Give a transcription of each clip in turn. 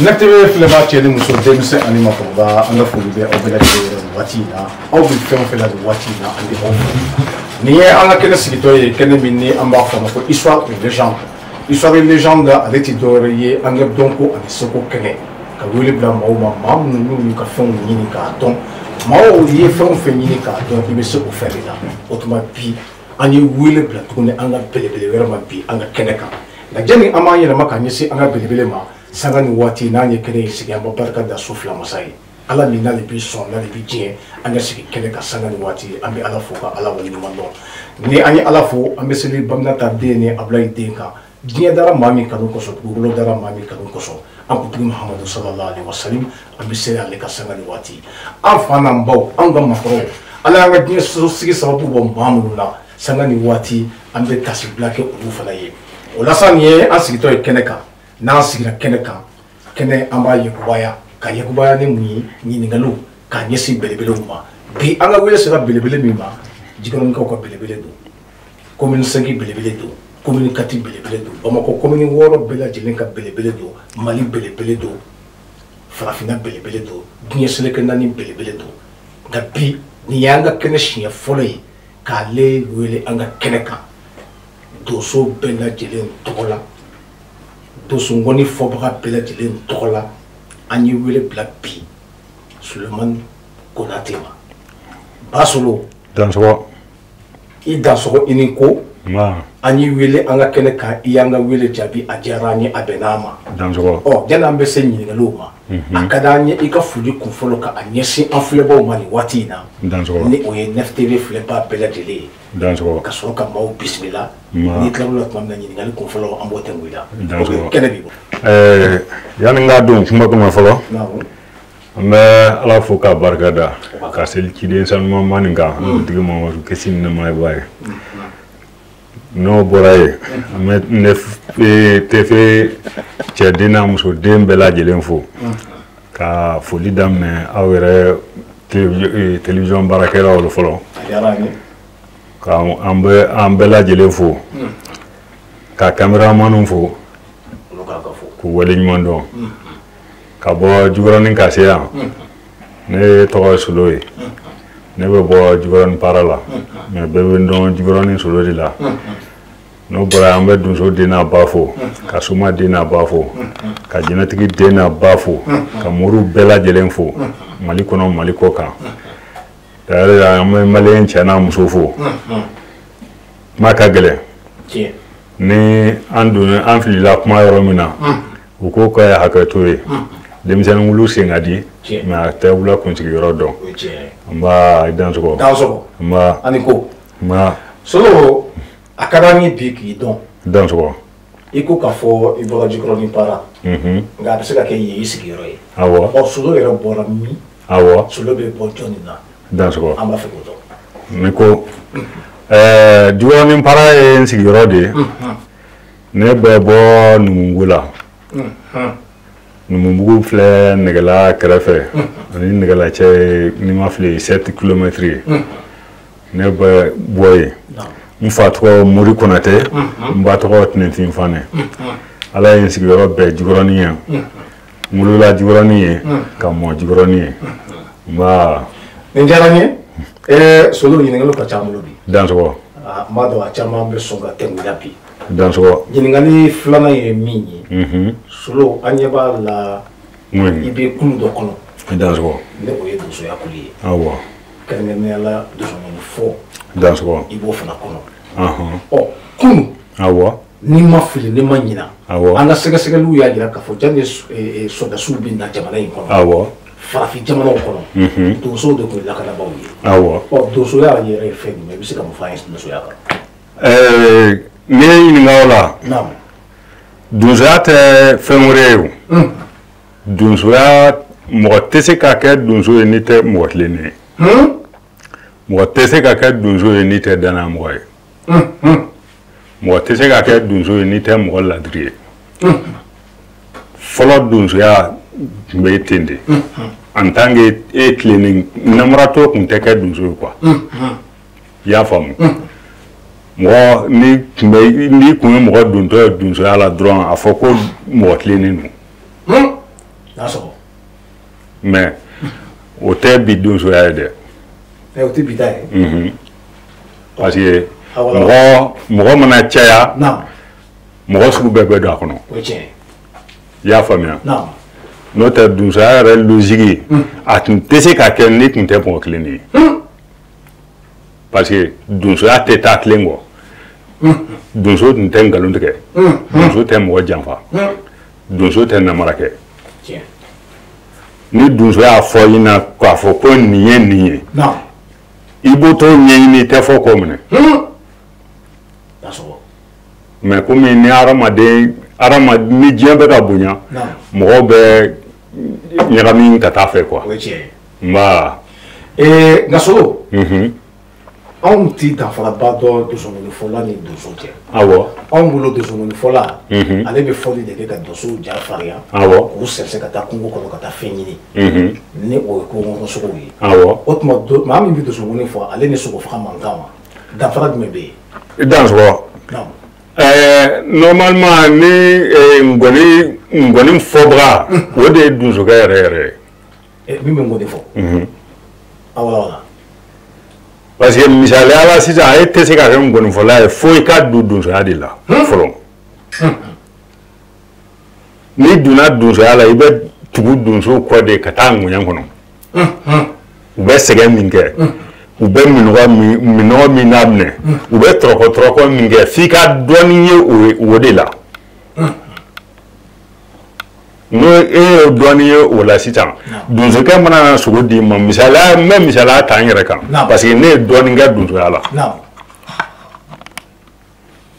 Neftive filɛbaa cɛ ni muso denmisɛn ani maakɔrɔba an ka foli bɛ aw bɛɛ lajɛlen yɛrɛ waati in na aw bɛ fɛn o fɛn la nin waati in na an bɛ aw fo nin ye an ka kɛnɛ sigitɔ ye kɛnɛ min ni an b'a fɔ a ma ko histoire et légende. Histoire et légende ale tɛ dɔwɛrɛ ye an ka dɔnko ani seko kɛnɛ ka wele bila maaw ma maa minnu n'u y'u ka fɛnw ɲini k'a dɔn maaw ye fɛn o fɛn ɲini k'a dɔn i bɛ se o fɛn de la o tuma bi an ye wele bila tuguni an ka belebele wɛrɛ ma bi an ka kɛnɛ kan nka janni an b'an yɛlɛma ka ɲɛsin an ka belebele ma sanga ni waati n'an ye kɛnɛ in sigi an bɛ barika da so fila masa ye ala min n'ale bi sɔn n'ale bi diɲɛ an ka sigi kɛnɛ ka sanga ni waati an bɛ ala fo ka ala waleɲuman dɔn ni an ye ala fo an bɛ seli Baminata den ni Abulayi den kan diɲɛ dara maa min kanu kosɔn dugukolo dara maa min kanu kosɔn an kuntigi Muhamadu sallallahu alaihi wasallam an bɛ seli ale ka sanga ni waati an fa n'an baw an ka maakɔrɔw ala y'an ka diɲɛ sigi sababu bɔ maa minnu na sanga ni waati an bɛ tasibila kɛ olu fana ye o la sa nin ye an sigitɔ ye kɛnɛ kan n'an sigira kɛnɛ kan kɛnɛ an b'a yakubaya ka yakubaya ni mun ye ɲininkaliw k'a ɲɛsin belebelew ma bi an ka wele sera belebele min ma Jikɔrɔnikaw ka belebele don commune 5 belebele don commune 4 belebele don Bamakɔ commune 6 bɛɛ lajɛlen ka belebele don Mali belebele don farafinna belebele don diɲɛ seleke naani belebele don nka bi nin y'an ka kɛnɛ siɲɛ fɔlɔ ye k'ale wele an ka kɛnɛ kan donso bɛɛ lajɛlen tɔgɔ la donsongɔni fɔbaga bɛɛ lajɛlen tɔgɔ la an ye wele bila bi Sulemani Konate ma. Basolo dansɔgɔ i dansɔgɔ i ni ko an y'i wele an ka kɛnɛ kan i y'an ka wele jaabi a diyara an ye a bɛnn'a ma dansɔgɔ ɔ yanni an bɛ se ɲininkaliw ma a ka d'an ye i ka foli kun fɔlɔ ka a ɲɛsin an filɛbaw ma nin waati in na dansɔgɔ ni o ye Nef TV filɛbaa bɛɛ lajɛlen ye dansɔgɔ ka sɔrɔ ka maaw bisimila n'i tilal'o la tuma min na ɲininkali kun fɔlɔ an b'o tɛnku i la dansɔgɔ kɛnɛ b'i bolo. Yanni n ka don kuma kɔnɔ fɔlɔ an bɛ ala fo k'a barika da ka seli ciden sanumanba nin kan dugutigi Mamadu kisi ni nɛɛma b'a ye n'o bɔra yen an bɛ Nef TV cɛden n'a musoden bɛɛ lajɛlen fo ka foli daminɛ aw yɛrɛ télévision baarakɛlaw la fɔlɔ ka an bɛɛ lajɛlen fo ka caméramanw fo k'u waleɲuman dɔn ka bɔ Jikɔrɔni ka se yan ne tɔgɔ ye Solo ye ne bɛ bɔ Jikɔrɔni para la mais bɛɛ bɛ n dɔn Jikɔrɔni Solo de la n'o bɔra an bɛ donso den n'a ba fo ka soma den n'a ba fo ka jinɛtigi den n'a ba fo ka moriw bɛɛ lajɛlen fo Mali kɔnɔ Mali kɔ kan d'ailleurs an bɛ maliyɛn cɛ n'a muso fo kuma ka gɛlɛn ni an donna an filila kuma yɔrɔ min na u ko k'a ye hakɛto ye denmisɛnnin wulu sen ka di mais a tɛ wula kunsigi yɔrɔ dɔn nba i dansɔgɔ dansɔgɔ nba ani ko nba Solo a ka d'an ye bi k'i dɔn dansɔgɔ i ko k'a fɔ i bɔra Jikɔrɔni para nka a bɛ se ka kɛ yen y'i sigiyɔrɔ ye awɔ ɔ Solo yɛrɛ bɔra min awɔ Solo bɛ bɔ jɔnni na dansɔgɔ an b'a fɛ k'o dɔn ni ko Jikɔrɔni para ye n sigiyɔrɔ de ye ne bɛ bɔ Numubugu la Numubugu filɛ Nɛgɛla kɛrɛfɛ ani Nɛgɛla cɛ ni ma fili 7 kilomètres ye ne bɛ bɔ yen n fa tɔgɔ Mori Konatɛ n ba tɔgɔ Tinɛnfin Fanɛ ala ye n sigiyɔrɔ bɛn Jikɔrɔni yan N wolola Jikɔrɔni ye, ka mɔ Jikɔrɔni ye. Nba. Nin diyara n ye. Solo, ɲininkaliw ka ca n bolo bi. Dansɔgɔ. N b'a dɔn a caman bɛ sɔn ka tɛmɛ la bi. Dansɔgɔ. Ɲininkali filanan ye min ye, Solo, an ɲɛ b'a la i bɛ kulu dɔ kɔnɔ. Dansɔgɔ. Ni o ye donsoya kulu ye. Awɔ. Kɛrɛnkɛrɛnnenya la donsokɔni fɔ. Dansɔgɔ. I b'o fana kɔnɔ. Ɔ kunun. Awɔ. Ni ma fili, ni ma ɲina. Awɔ. An ka sɛgɛsɛgɛliw y'a jira k'a fɔ janni sɔrɔdasiw bɛ na jamana in kɔnɔ. Awɔ. Farafin jamanaw kɔnɔ. Donsow de tun ye lakanabaaw ye. Awɔ. Ɔ donsoya yɛrɛ ye fɛn jumɛn ye? I bɛ se ka mun fɔ an ye donsoya kan? N'i ye ɲininka o la. Naamu. Donsoya tɛ fɛn wɛrɛ ye o. Donsoya, mɔgɔ tɛ se ka kɛ donso ye n'i tɛ mɔgɔ tilennen ye. Mɔgɔ tɛ se ka kɛ donso ye n'i tɛ danayamɔgɔ ye. Mɔgɔ tɛ se ka kɛ donso ye n'i tɛ mɔgɔ ladiri ye. Fɔlɔ donsoya tun bɛ ten de. En tant que e tilennen, namaratɔ tun tɛ kɛ donso ye quoi. I y'a faamu? Mɔgɔ ni tun bɛ, n'i kun ye mɔgɔ dontɔ ye donsoya la dɔrɔn, a fɔ ko mɔgɔ tilennen don. Mais o tɛ bi donsoya ye dɛ. O tɛ bi ta ye. Parce que mɔgɔ mana caya, mɔgɔ sugu bɛɛ bɛ don a kɔnɔ. O ye tiɲɛ ye. I y'a faamuya? N'o tɛ donsoya yɛrɛ logique, a tun tɛ se ka kɛ n'i tun tɛ mɔgɔ tilennen ye. Parce que donsoya tɛ taa tilen kɔ. Donso tun tɛ nkalon tigɛ. Donso tɛ mɔgɔ janfa. Donso tɛ namara kɛ. Ni donso y'a fɔ i ɲɛna k'a fɔ ko nin ye nin ye, i b'o t'o ɲɛɲini, i tɛ fɔ k'o minɛ. Mais komi ni hadamaden ni diɲɛ bɛ ka bonya, mɔgɔw bɛ ɲagami ka taa fɛ quoi. O ye tiɲɛ ye. Nba. Nka Solo, anw ti danfaraba dɔn donsokɔnifɔla ni donso cɛ. Awɔ. Anw bolo donsokɔnifɔla, ale bɛ fɔli de kɛ ka donsow ja farinya. Awɔ. K'u sɛnsɛn ka taa kungo kɔnɔ ka taa fɛn ɲini. Ni o ye kungo kɔnɔ sogow ye. Awɔ. O tuma maa min bɛ donsokɔni fɔ, ale ni sogo faga man kan wa? Danfara jumɛn bɛ yen? Dansɔgɔ. Normalement ni ngɔni fɔbaga, o de ye donsokɛ yɛrɛ yɛrɛ ye. Min bɛ ngɔni fɔ. Awɔ wala. Parce que misaliya la sisan, e tɛ se ka kɛ ngɔnifɔla ye fo i ka don donsoya de la fɔlɔ. N'i donna donsoya la, i bɛ tugu donso kɔ de ka taa ŋuɲɛ kɔnɔ. U bɛ sɛgɛn min kɛ, u bɛ minɔgɔ min daminɛ, u bɛ tɔrɔkɔ min kɛ, f'i ka dɔɔnin ye o de la. N'o e y'o dɔɔnin ye o la sisan, donsokɛ mana na sogo d'i ma, misaliya, n bɛ misaliya ta n yɛrɛ kan, parce que ne ye dɔɔnin kɛ donsoya la.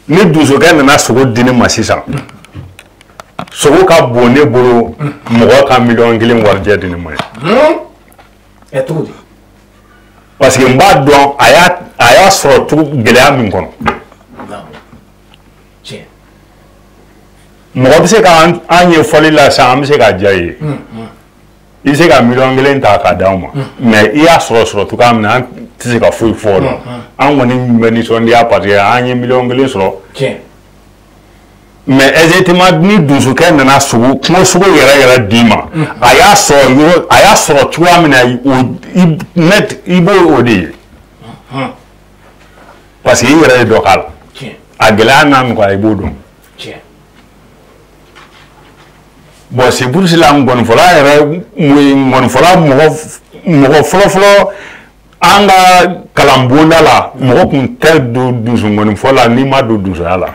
Ni donsokɛ nana sogo di ne ma sisan, sogo ka bon ne bolo mɔgɔ ka 1 000 000 warijɛ di ne ma ye. Cogo di? Parce que n b'a dɔn a y'a sɔrɔ cogo gɛlɛya min kɔnɔ. Mɔgɔ bɛ se k'an ye fɔli la sisan, an bɛ se k'a diya i ye. I bɛ se ka 1 000 000 ta k'a d'anw ma, mais i y'a sɔrɔ cogoya min na, an tɛ se ka foyi fɔ o la. An kɔni bɛ nisɔndiya parce que an ye 1 000 000 sɔrɔ. Mais exactement ni donsokɛ nana sogo kungo sogo yɛrɛ yɛrɛ d'i ma, a y'a sɔrɔ yɔrɔ, a y'a sɔrɔ cogoya min na, net i b'o o de ye. Parce que i yɛrɛ ye dɔ k'a la. A gɛlɛya n'a nɔgɔya, i b'o dɔn. Bon, c'est pour cela ngɔnifɔla yɛrɛ, ngɔnifɔla mɔgɔ fɔlɔ-fɔlɔ an ka kalanbonda la, mɔgɔ tun tɛ don donso ngɔnifɔ la n'i ma don donsoya la.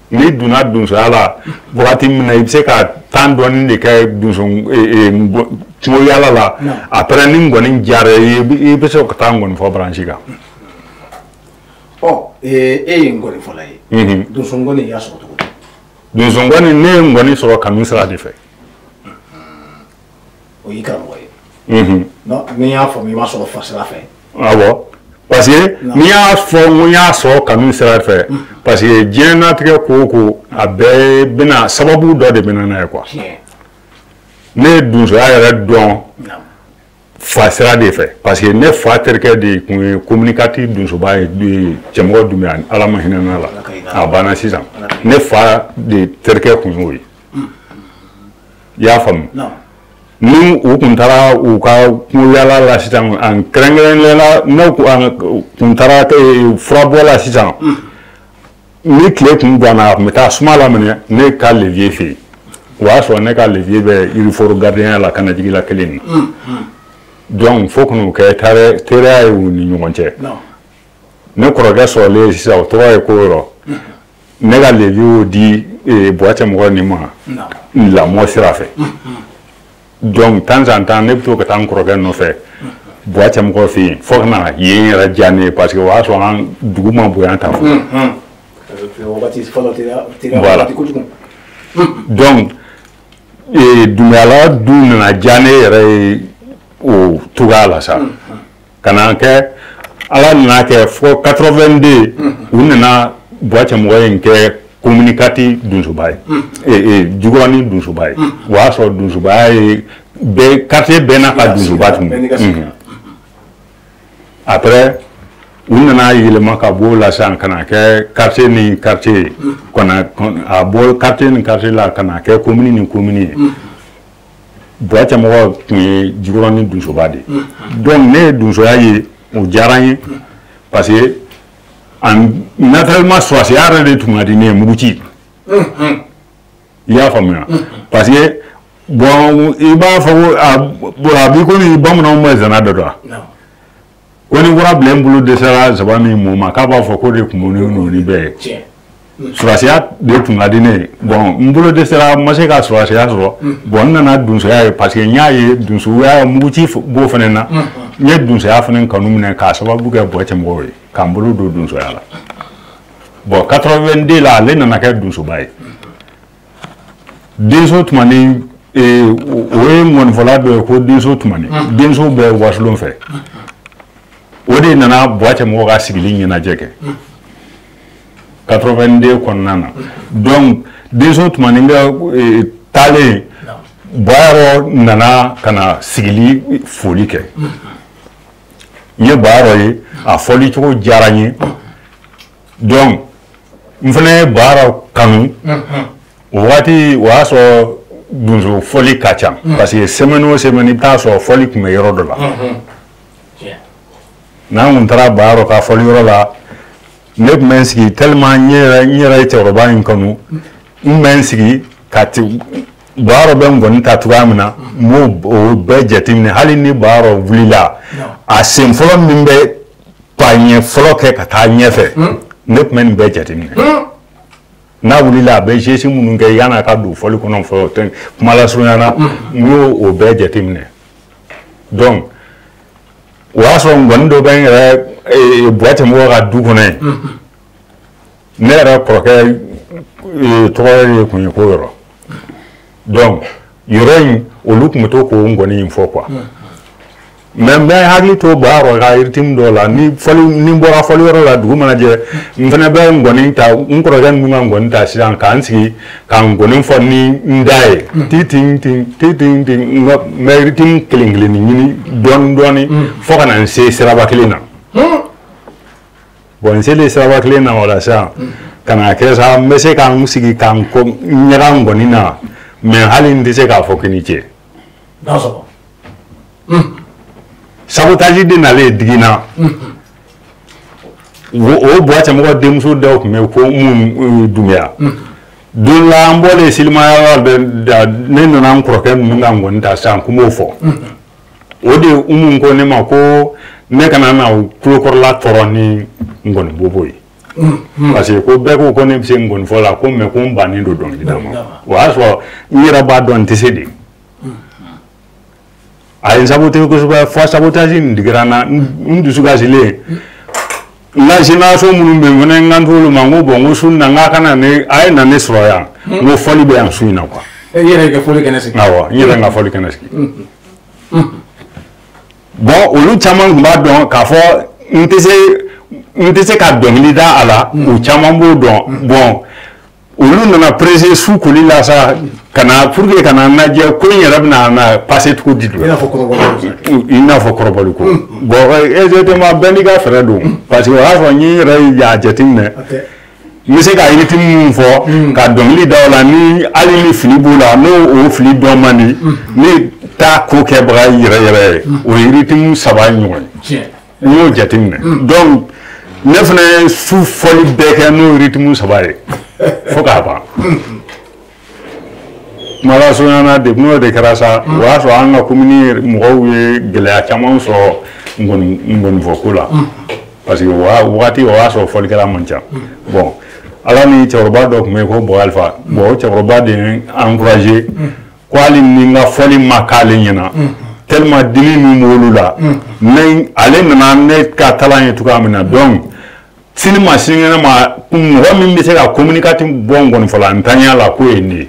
N'i donna donsoya la wagati min na, i bɛ se ka tan dɔɔnin de kɛ donso kungo yaala la. Après ni ngɔni diyara i ye, i bɛ se ka taa ngɔnifɔ branche kan. Ɔ e ye ngɔnifɔla ye. Donso ngɔni i y'a sɔrɔ cogo di? Donso ngɔni, ne ye ngɔni sɔrɔ kanu sira de fɛ. O y'i karamɔgɔ ye. Non, n'i y'a faamu, i m'a sɔrɔ fa sira fɛ. Awɔ. Parce que n'i y'a fɔ n ko n y'a sɔrɔ kanu sira fɛ, parce que diɲɛlatigɛ ko o ko, a bɛɛ bɛna sababu dɔ de bɛ na n'a ye quoi. Ne ye donsoya yɛrɛ dɔn fa sira de fɛ, parce que ne fa terikɛ de tun ye communicateur donsoba ye, Cɛmɔgɔ Dunbiya, Ala ma hinɛ n'a la, a banna sisan. Ne fa de terikɛ tun y'o ye. I y'a faamu. Ni u kun taara u ka kungoyala la sisan, en kɛrɛnkɛrɛnnenya la, n'u kun taara furabɔ la sisan, ni tile kun ganna, a tun bɛ taa suma laminɛ ne ka levier fɛ yen. O y'a sɔrɔ ne ka levier bɛ yiriforo gardien la Kanajigi la kelen na. Donc fo k'u kɛ teriya ye u ni ɲɔgɔn cɛ. Ne kɔrɔkɛ sɔrɔlen sisan, o tɔgɔ ye ko yɔrɔ, ne ka levier y'o di Buwacɛmɔgɔ nin ma lamɔ sira fɛ. Donc temps en temps, ne bɛ to ka taa n kɔrɔkɛ nɔfɛ Buwacɛmɔgɔ fɛ yen, fo ka na yen yɛrɛ diya ne ye, parce que o y'a sɔrɔ an dugu ma bonya tan fɔlɔ. Voilà. Donc Dunbiyala dun nana diya ne yɛrɛ ye o cogoya la sa. Ka na kɛ Ala nana kɛ fo 82, u nana Buwacɛmɔgɔ in kɛ commune 4 dunsoba ye, Jikɔrɔni dunsoba ye. O y'a sɔrɔ dunsobaya ye bɛɛ, quartier bɛɛ n'a ka dunsoba tun. Après u nana yɛlɛma ka bɔ o la sisan ka na kɛ quartier ni quartier ye, ka na a bɔ quartier ni quartier la ka na kɛ commune ni commune ye. Buwacɛmɔgɔ tun ye Jikɔrɔni dunsoba de ye. Donc ne ye dunsoya ye, o diyara n ye, parce que naturellement sɔrɔsiya yɛrɛ de tun ka di ne ye, muguci. I y'a faamuya? Parce que bon, i b'a fɔ ko a b'i komi bamananw bɛ zana dɔ dɔn. Ko ni wara bilen bolo dɛsɛra zaba min mɔ ma, k'a b'a fɔ ko de kun bɛ ni bɛɛ ye. Sɔrɔsiya de tun ka di ne ye. Bon, n bolo dɛsɛra, n ma se ka sɔrɔsiya sɔrɔ. Bon, n nana dunsoya ye, parce que n y'a ye dunsoya muguci b'o fana na. N ye dunsoya fana kanu minɛ k'a sababu kɛ Buwacɛmɔgɔw ye, k'an bolo don dunsoya la. Bon, 82 la, ale nana kɛ dunsoba ye. Denso Tumani, o ye ŋɔnifɔla dɔ ye ko Denso Tumani. Denso bɛ Wasolon fɛ. O de nana Buwacɛmɔgɔw ka sigili ɲɛnajɛ kɛ 82 kɔnɔna na. Donc Denso Tumani ka taalen, Buwayɔrɔ nana ka na sigili foli kɛ. N ye Buwayɔrɔ ye, a fɔli cogo diyara n ye. Donc n fana ye Buwayɔrɔ kanu. O waati o y'a sɔrɔ donso fɔli ka ca, parce que semaine o semaine i bɛ taa sɔrɔ fɔli tun bɛ yɔrɔ dɔ la. N'an kun taara Buwayɔrɔ ka fɔli yɔrɔ la, ne tun bɛ n sigi tellement n yɛrɛ ye cɛkɔrɔba in kanu, n bɛ n sigi ka Buwayɔrɔ bɛ ngɔni ta cogoya min na, n b'o o bɛɛ jateminɛ. Hali ni Buwayɔrɔ wulila, a sen fɔlɔ min bɛ pa ɲɛ fɔlɔ kɛ ka taa ɲɛfɛ, ne tun bɛ nin bɛɛ jateminɛ. N'a wulila, a bɛ geste minnu kɛ yan'a ka don fɔli kɔnɔ fɔlɔ, kuma lasurunya na, n y'o o bɛɛ jateminɛ. Donc o y'a sɔrɔ ngɔni dɔ bɛ n yɛrɛ Buwacɛmɔgɔ ka du kɔnɔ yen. Ne yɛrɛ kɔrɔkɛ tɔgɔ de tun ye ko yɔrɔ. Donc yɔrɔ in, olu tun bɛ to k'o ngɔni in fɔ quoi. Mais n bɛ hakili to Buwayɔrɔ ka rythme dɔw la. Ni fɔli ni n bɔra fɔli yɔrɔ la, dugu mana jɛ, n fana bɛ ngɔni ta, n kɔrɔkɛ ninnu ka ngɔni ta sisan, k'an sigi ka ngɔni fɔ ni n da ye, ti tin tin ti tin tin. N bɛ rythme kelen kelennin ɲini dɔɔni dɔɔni fo ka na n se siraba kelen na. Bon, n selen siraba kelen na o la sisan, ka na kɛ sa, n bɛ se ka n sigi ka n ɲaga ngɔni na, mais hali n tɛ se k'a fɔ k'i ni ce. Sabotage de nalen digi na. O Buwacɛmɔgɔ denmuso dɔw tun bɛ ko mun Dunbiya. Don la an bɔlen silimayɔrɔ la, ne nana n kɔrɔkɛ ninnu ka ngɔni ta sisan, ko n b'o fɔ. O de Umu ko ne ma ko ne kana na tulokɔrɔla tɔɔrɔ ni ngɔni bobo ye. Parce que ko bɛɛ ko ko ne bɛ se ngɔni fɔ la, ko mais ko n bannen don dɔnkilida ma. O y'a sɔrɔ n yɛrɛ b'a dɔn n tɛ se de. A ye n saboté kosɛbɛ, fo sabotage in digira n na, n dusu kasilen. N ka génération minnu bɛ yen, n fana n kan t'olu ma, n ko bon, n ko su in na, n k'a kana ne, a ye na ne sɔrɔ yan, n ko fɔli bɛ yan su in na quoi. E yɛrɛ ka fɔli kɛnɛ sigi. Awɔ, n yɛrɛ n ka fɔli kɛnɛ sigi. Bon, olu caman tun b'a dɔn k'a fɔ n tɛ se ka dɔnkili da a la, u caman b'o dɔn. Bon, olu nana pressé su koli la sa ka na pour que ka na lajɛ ko in yɛrɛ bɛna na passer cogo di don. I n'a fɔ kɔrɔbɔli. I n'a fɔ kɔrɔbɔli ko. Bon, exactement, bɛɛ n'i ka fɛɛrɛ don, parce que o y'a sɔrɔ n yɛrɛ y'a jateminɛ. N bɛ se ka rythme min fɔ ka dɔnkili da o la, ni hali ni fili b'o la, n'o o fili dɔn man di, ne t'a ko kɛbaga yɛrɛ yɛrɛ ye. O ye rythme 3 ɲɔgɔn ye. N y'o jateminɛ. Donc ne fana ye su fɔli bɛɛ kɛ n'o rythme 3 ye fo k'a ban. Kuma lasurunya na, depuis n'o de kɛra sa, o y'a sɔrɔ an ka commune mɔgɔw ye gɛlɛya caman sɔrɔ ngɔnifɔko la, parce que wagati o y'a sɔrɔ fɔlikɛla man ca. Bon, ala ni cɛkɔrɔba dɔ tun bɛ yen ko Bɔgɔ Alifa. Bon, o cɛkɔrɔba de ye n encouragé ko hali ni n ka fɔli ma k'ale ɲɛna, tellement dimi min b'olu la, ne ale nana ne ka talan ye cogoya min na. Donc sini ma sinikɛnɛ ma, mɔgɔ min bɛ se ka communicatif bɔ ngɔnifɔla ntanya la, k'o ye ne ye.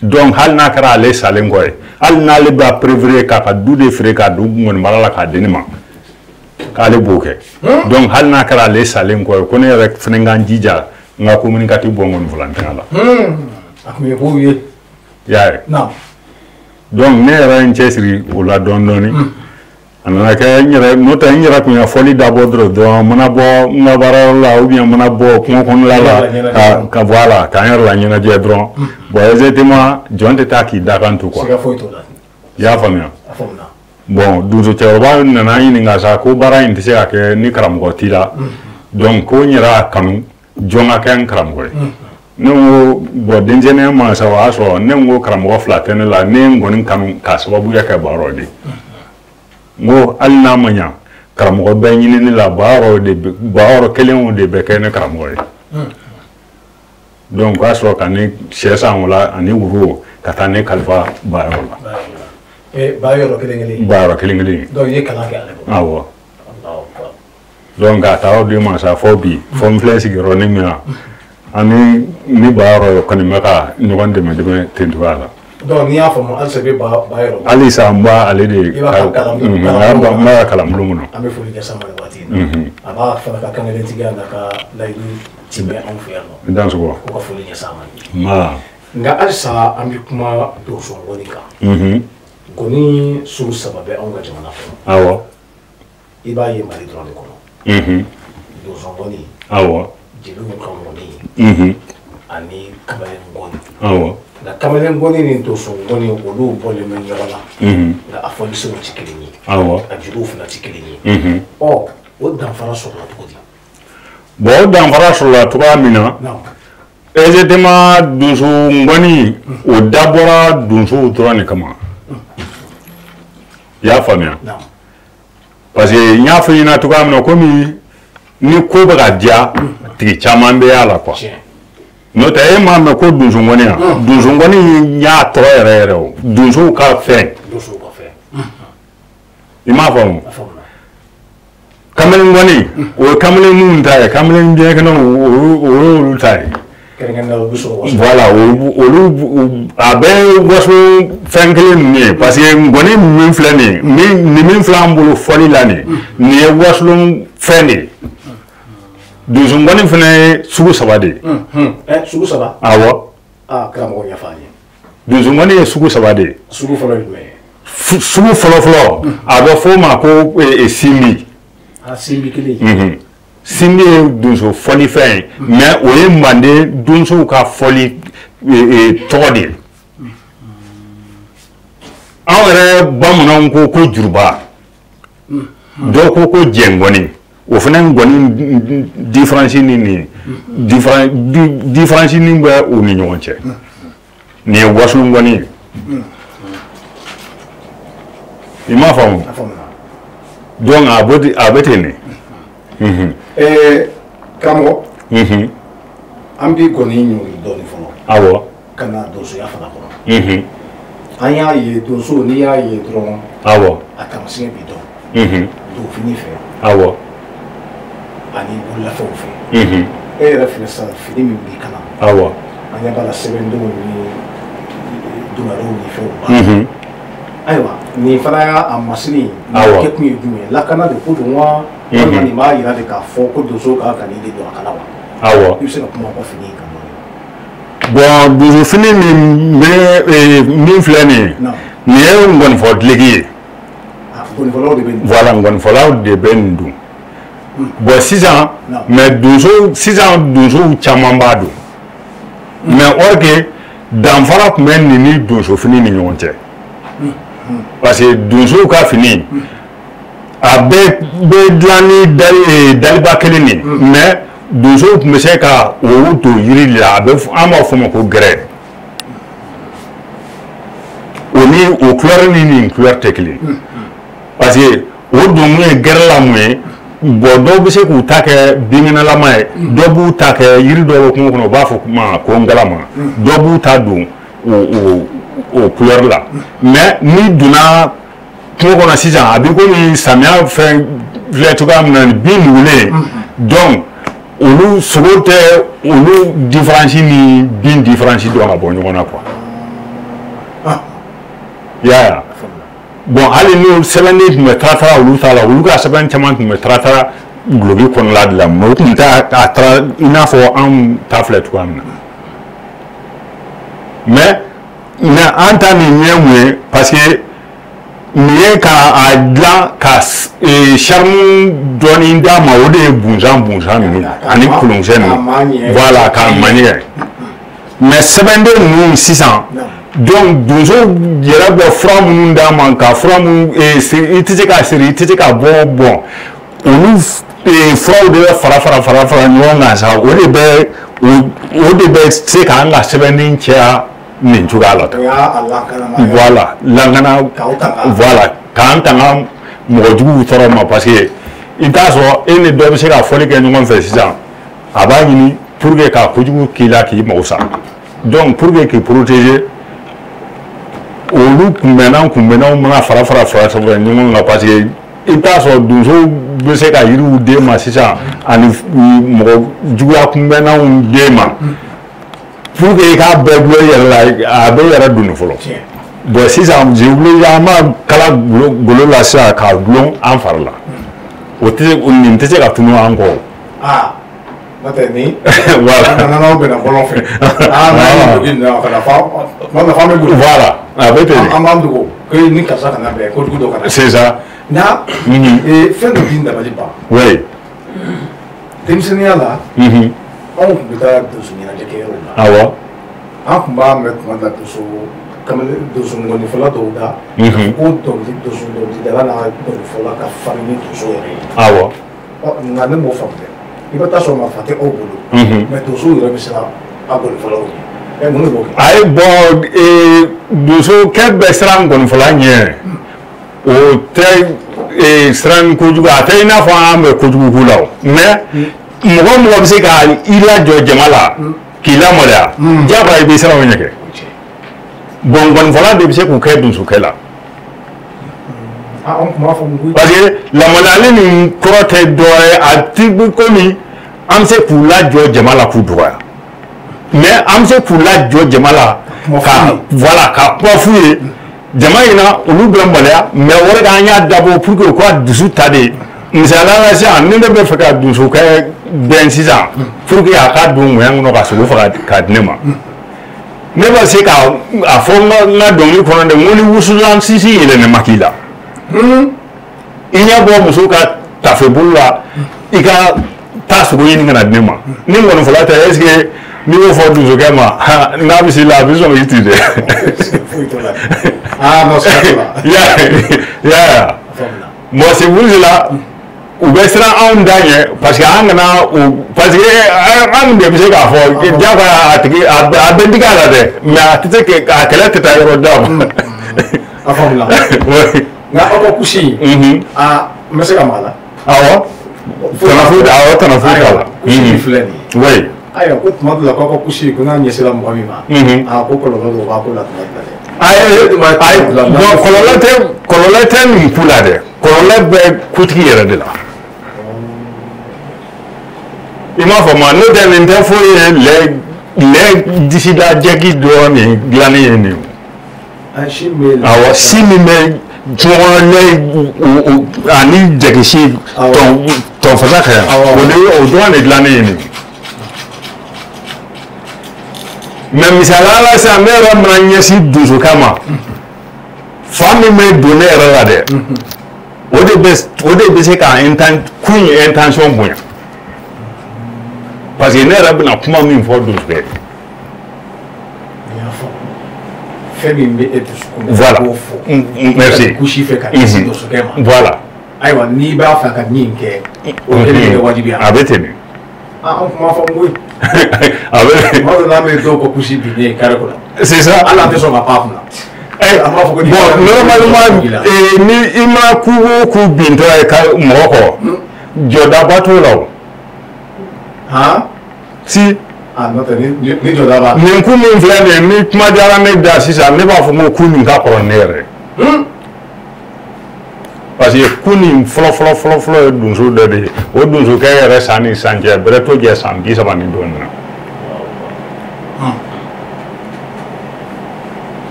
Donc hali n'a kɛra ale salen kɔ ye, hali n'ale b'a préféré k'a ka du de feere k'a don ngɔnibara la k'a di ne ma, k'ale b'o kɛ. Donc hali n'a kɛra ale salen kɔ ye, ko ne yɛrɛ fana ka n jija n ka communicatif bɔ ngɔnifɔla ntanya la. A tun ye kow ye. I y'a ye. Donc ne yɛrɛ ye n cɛsiri o la dɔɔni dɔɔni. A nana kɛ n yɛrɛ, n'o tɛ n yɛrɛ tun ye fɔli dabɔ dɔrɔn, n mana bɔ n ka baarayɔrɔ la ou bien n mana bɔ kungo kɔnɔla la ka bɔ a la k'an yɛrɛ la ɲɛnajɛ dɔrɔn. Bon, exactement, jɔn tɛ taa k'i da kan to quoi. Siga foyi t'o la. I y'a faamuya. Bon, donso cɛkɔrɔba nana n ɲininka sa ko baara in tɛ se ka kɛ ni karamɔgɔ t'i la. Donc ko n yɛrɛ y'a kanu jɔn ka kɛ n karamɔgɔ ye. Ne ko bon, denmisɛnninya ma sa, o y'a sɔrɔ ne ko karamɔgɔ 2 tɛ ne la, ne ye n kɔni kanu k'a sababuya kɛ Bayɔrɔ de ye. N ko hali n'a ma ɲa, karamɔgɔ bɛ ɲini ne la, Bayɔrɔ kelen o de bɛ kɛ ne karamɔgɔ ye. Donc o y'a sɔrɔ ka ne sɛ san o la ani woro ka taa ne kalifa Bayɔrɔ la. Bayɔrɔ kelen kelen. Bayɔrɔ kelen kelen. Donc i ye kalan kɛ ale bolo. Awɔ. Donc k'a taa o di ma sa fɔ bi, fɔ n filɛ sigiyɔrɔnin min na, ani ni Bayɔrɔ kɔni bɛ ka ɲɔgɔn dɛmɛ dɛmɛ ten cogoya la. Donc n'i y'a faamu, halisa i bɛ Bayɔrɔ. Halisa n b'a ale de. I b'a ka kalanbulon kɔnɔ. An bɛ foli kɛ Sama nin waati in na. A b'a fana ka kankelentigiya n'a ka layidu timɛ anw fɛ yan nɔ. I dansogo. Ko ka foli kɛ Sama ye. Nba. Nka halisa an bɛ kuma donso ngɔni kan. Ngɔni sugu 3 bɛ anw ka jamana kɔnɔ. Awɔ. I b'a ye Mali dɔrɔn de kɔnɔ. Donso ngɔni. Awɔ. Jeliw ka ngɔni. Ani kamalen ngɔni. Awɔ. Nka kamalen ngɔni ni donso ngɔni olu bɔlen bɛ ɲɔgɔn na. Nka a fɔlisenw tɛ kelen ye. Awɔ. A juruw fana tɛ kelen ye. Ɔ, o danfara sɔrɔla cogo di? Bon, o danfara sɔrɔla cogoya min na. Exactement, donso ngɔni o dabɔra donsow dɔrɔn de kama. I y'a faamuya. Parce que n y'a fɔ i ɲɛna cogoya min na, komi ni ko bɛ ka diya tigi caman bɛ y'a la quoi. N'o tɛ e m'a mɛn ko donso ngɔni yan. Donso ngɔni y'a tɔgɔ yɛrɛ yɛrɛ o. Donsow ka fɛn. Donsow ka fɛn. I m'a faamu. Kamalen ngɔni o ye kamalen minnu ta ye, kamalen biɲɛkɛnɛw o y'olu ta ye. Voilà, olu a bɛɛ ye waso fɛn kelen ninnu ye, parce que ngɔni min filɛ nin ye, nin min filɛ an bolo fɔli la nin, nin ye wasolon fɛn de ye. Donso ngɔni fana ye sugu 3 de ye. Sugu 3? Awɔ. Aa, karamɔgɔ ɲɛfɔ an ye. Donso ngɔni ye sugu 3 de ye. Sugu fɔlɔ ye jumɛn ye? Sugu fɔlɔ fɔlɔ, a bɛ f'o ma ko simbi. Ah, simbi kelen. Simbi ye donso fɔlifɛn ye, mais o ye manden donsow ka fɔli tɔgɔ de ye. Anw yɛrɛ bamananw ko ko juruba, dɔw ko ko jɛngɔni. O fana ngɔni différence ni nin différence ni bɛ u ni ɲɔgɔn cɛ. Nin ye waso ngɔni ye. I m'a faamu? Donc a bɛ ten de. Karamɔgɔ, an bɛ ngɔni ɲɔngiri dɔɔni fɔlɔ. Awɔ. Ka na donsoya fana kɔnɔ. An y'a ye donso, n'i y'a ye dɔrɔn. Awɔ. A taamasiyɛn b'i dɔn. Donfini fɛ. Awɔ. Ani bololafɛnw fɛ. E yɛrɛ filɛ sisan, fini min b'i kan na. Awɔ. An ɲɛ b'a la sɛbɛndenw ni donariw ni fɛnw b'a la. Ayiwa, nin fana y'a masiri ye. Awɔ. Kɛ kun ye jumɛn ye? Lakana de ko don wa? Walima nin b'a yira de k'a fɔ ko donso ka kan ka nin de don a kala wa? Awɔ. I bɛ se ka kuma o fini in kan dɔɔni. Bon, donso fini min bɛ min filɛ nin ye, nin ye ngɔnifɔ duloki ye. Ngɔnifɔlaw de bɛ nin. Voilà, ngɔnifɔlaw de bɛ nin don. Bon sisan mais donso sisan donsow caman b'a don. Mais or que danfara tun bɛ nin ni donsofini ni ɲɔgɔn cɛ. Parce que donsow ka fini a bɛɛ bɛ dilan ni daliba kelen de ye. Mais donsow tun bɛ se ka o don yiri de la, a bɛ an b'a fɔ o ma ko gɛrɛ. O ni o couleur ni nin couleur tɛ kelen. Parce que o donkun ye gɛrɛ la mun ye. Bon dɔw bɛ se k'u ta kɛ binkɛnɛlama ye, dɔw b'u ta kɛ yiri dɔw bɛ kungo kɔnɔ u b'a fɔ ma ko ngalama, dɔw b'u ta don o couleur la. Mais n'i donna kungo kɔnɔ sisan a bɛ komi samiya fɛn filɛ cogoya min na bin nugulen, donc olu sogo tɛ olu différence ni bin différence dɔn ka bɔ ɲɔgɔn na quoi. I y'a ye wa? Bon hali n'o sɛbɛnden tun bɛ taratara olu ta la, olu ka sɛbɛn caman tun bɛ taratara guloki kɔnɔla de la, mais o tun t'a a taara i n'a fɔ anw ta filɛ cogoya min na. Mais an ta nin ye mun ye, parce que nin ye ka a dilan ka charme dɔɔni d'a ma, o de ye bunsan bunsan ninnu ani kolonkisɛ ninnu, voilà k'a maɲɛ. Mais sɛbɛnden ninnu sisan. Donc donso yɛrɛ bɛ fura minnu d'a ma ka fura minnu i tɛ se k'a siri, i tɛ se k'a bɔ, bɔn olu furaw de bɛ fara fara fara fara ɲɔgɔn kan sa, o de bɛ se k'an ka sɛbɛnni caya nin cogoya la. Voilà lakana, voilà k'an tanga mɔgɔ juguw tɔɔrɔ ma, parce que i t'a sɔrɔ e ni dɔ bɛ se ka fɔli kɛ ɲɔgɔn fɛ sisan, a b'a ɲini pour que ka kojugu k'i la k'i mago sa, donc pour que k'i protéger. Olu kunbɛnnaw mana fara fara fara fara ɲɔgɔn kan, parce que i bɛ taa sɔrɔ donsow bɛ se ka yiriw d'e ma sisan ani mɔgɔ juguya kunbɛnnaw d'e ma pour que i k'a bɛɛ gulon i yɛrɛ la, a bɛ i yɛrɛ doni fɔlɔ. Bon sisan an b'a kala golo la sisan k'a gulon an fari la, o tɛ nin tɛ se ka tunun an kɔ. N'o tɛ ni voilà an nana aw bɛnna bɔlɔn fɛ, n'an ye dugu ka na fɔ an bɛ boli, voilà a bɛ ten, an b'an dogo ko ni karisa kana bɛn kojugu dɔ kana. C'est ça. Nka fɛn dɔ b'i dabali ban. Oui. Denmisɛnninya la. Anw tun bɛ taa donso ɲɛnajɛ kɛyɔrɔw la. Awɔ. An tun b'a mɛn tuma dɔ la donso kamalen donso ŋɔnifɔla dɔw da. Ko dɔnkili donso dɔnkilidala n'a dɔnkilifɔla ka farin ni donso yɛrɛ ye. Awɔ. Ɔ nka ne m'o faamu dɛ. I bɛ taa sɔrɔ marifa tɛ aw bolo. Mais donsow yɛrɛ bɛ siran a gɔnifɔlaw ɲɛ. Mun de b'o kɛ? Ayi bɔn donsokɛ bɛ siran gɔnifɔla ɲɛ, o tɛ siran kojugu, a tɛ i n'a fɔ an bɛ kojugu k'u la o. Mais mɔgɔ mɔgɔ bɛ se ka i lajɔ jama la k'i lamaloya, diyagoya i bɛ siran o ɲɛ kɛ. Bon gɔnifɔla de bɛ se k'o kɛ donsokɛ la. Parce que lamalali nin kɔrɔ tɛ dɔwɛrɛ ye, a ti komi an bɛ se k'u lajɔ jama la k'u dɔgɔya, mais an bɛ se k'u lajɔ jama la ka voilà ka kuma f'u ye jama in na, olu bɛ maloya, mais o de an y'a dabɔ pour que u ka dusu ta de. Misaliya la sisan ni ne bɛ fɛ ka donsokɛ bɛn sisan pour que a ka don ŋɔya kɔnɔ ka sogo faga k'a di ne ma, ne bɛ se ka a fɔ n ka dɔnkili kɔnɔ de, n ko ni wusulan sisi yɛlɛnnen ma k'i la, i ɲɛ bɔ muso ka tafe bolo la, i ka taa sogo ɲini ka na di ne ma. Ni ŋɔnifɔla tɛ, est ce que n'i y'o fɔ donsokɛ ma, n'a bɛ s'i la a bɛ sɔn k'i ci dɛ. I y'a ye bon c'est pour cela u bɛ siran anw da ɲɛ, parce que an kana o, parce que anw de bɛ se k'a fɔ diyagoya a tigi a bɛ digi a la dɛ, mais a tɛ se a kɛlɛ tɛ taa yɔrɔ jan. A faamuna. Nka aw ka kusi in, a n bɛ se ka maga la. Awɔ. Tana foyi awɔ tana foyi t'a la. Kusi in filɛ nin ye. Oui. Ayiwa ko tuma dɔ la k'aw ka kusi ko n'a ɲɛsira mɔgɔ min ma. A ko kɔlɔlɔ dɔw b'a ko la tuma dɔ la dɛ. Ayi ayi bon kɔlɔlɔ tɛ nin ku la dɛ, kɔlɔlɔ bɛ kutigi yɛrɛ de la. I m'a faamu wa? N'o tɛ nin tɛ foyi ye, lɛ disida jɛki dɔrɔn de dilannen ye nin ye. Awɔ si min bɛ kungo kɔnɔ lɛ ani jɛkisi tɔnfasa ka yan, o dɔrɔn de dilannen ye nin ye. Mais misaliya la sisan ne yɛrɛ mana ɲɛsin donsokɛ ma, fa min bɛ don ne yɛrɛ la dɛ, O de bɛ se ka kun in intention bonya. Parce que ne yɛrɛ bɛna kuma min fɔ donsokɛ. Fɛn min bɛ e dusukun na. Voilà. Merci. Kusi fɛ ka ɲɛsin donsokɛ ma. Voilà. Ayiwa n'i b'a fɛ ka min kɛ, o kɛlen bɛ kɛ wajibi ye. A bɛ ten de. Ah, an kuma fɔ n koyi. A bɛ. Tuma dɔ n'a bɛ dɔw ka kusi binnen ye carré kɔnɔ. C'est ça. Hali an tɛ sɔn ka pan a kunna. An b'a fɔ ko bon, normalement, ni i ma ku o ku bintɔ ye ka mɔgɔ kɔ, jɔdaba t'o la o. Han? Si. Ah, n'o tɛ ni jɔda b'a la. Nin ku min filɛ nin ye, ni kuma diyara ne da sisan, ne b'a fɔ ko ku nin ka kɔrɔ ne yɛrɛ. Parce que ku nin fɔlɔ fɔlɔ fɔlɔ fɔlɔ ye donso dɔ de ye. O donsokɛ yɛrɛ san ni san cɛ, bɛrɛ t'o jɛ san 30 ni dɔɔnin na.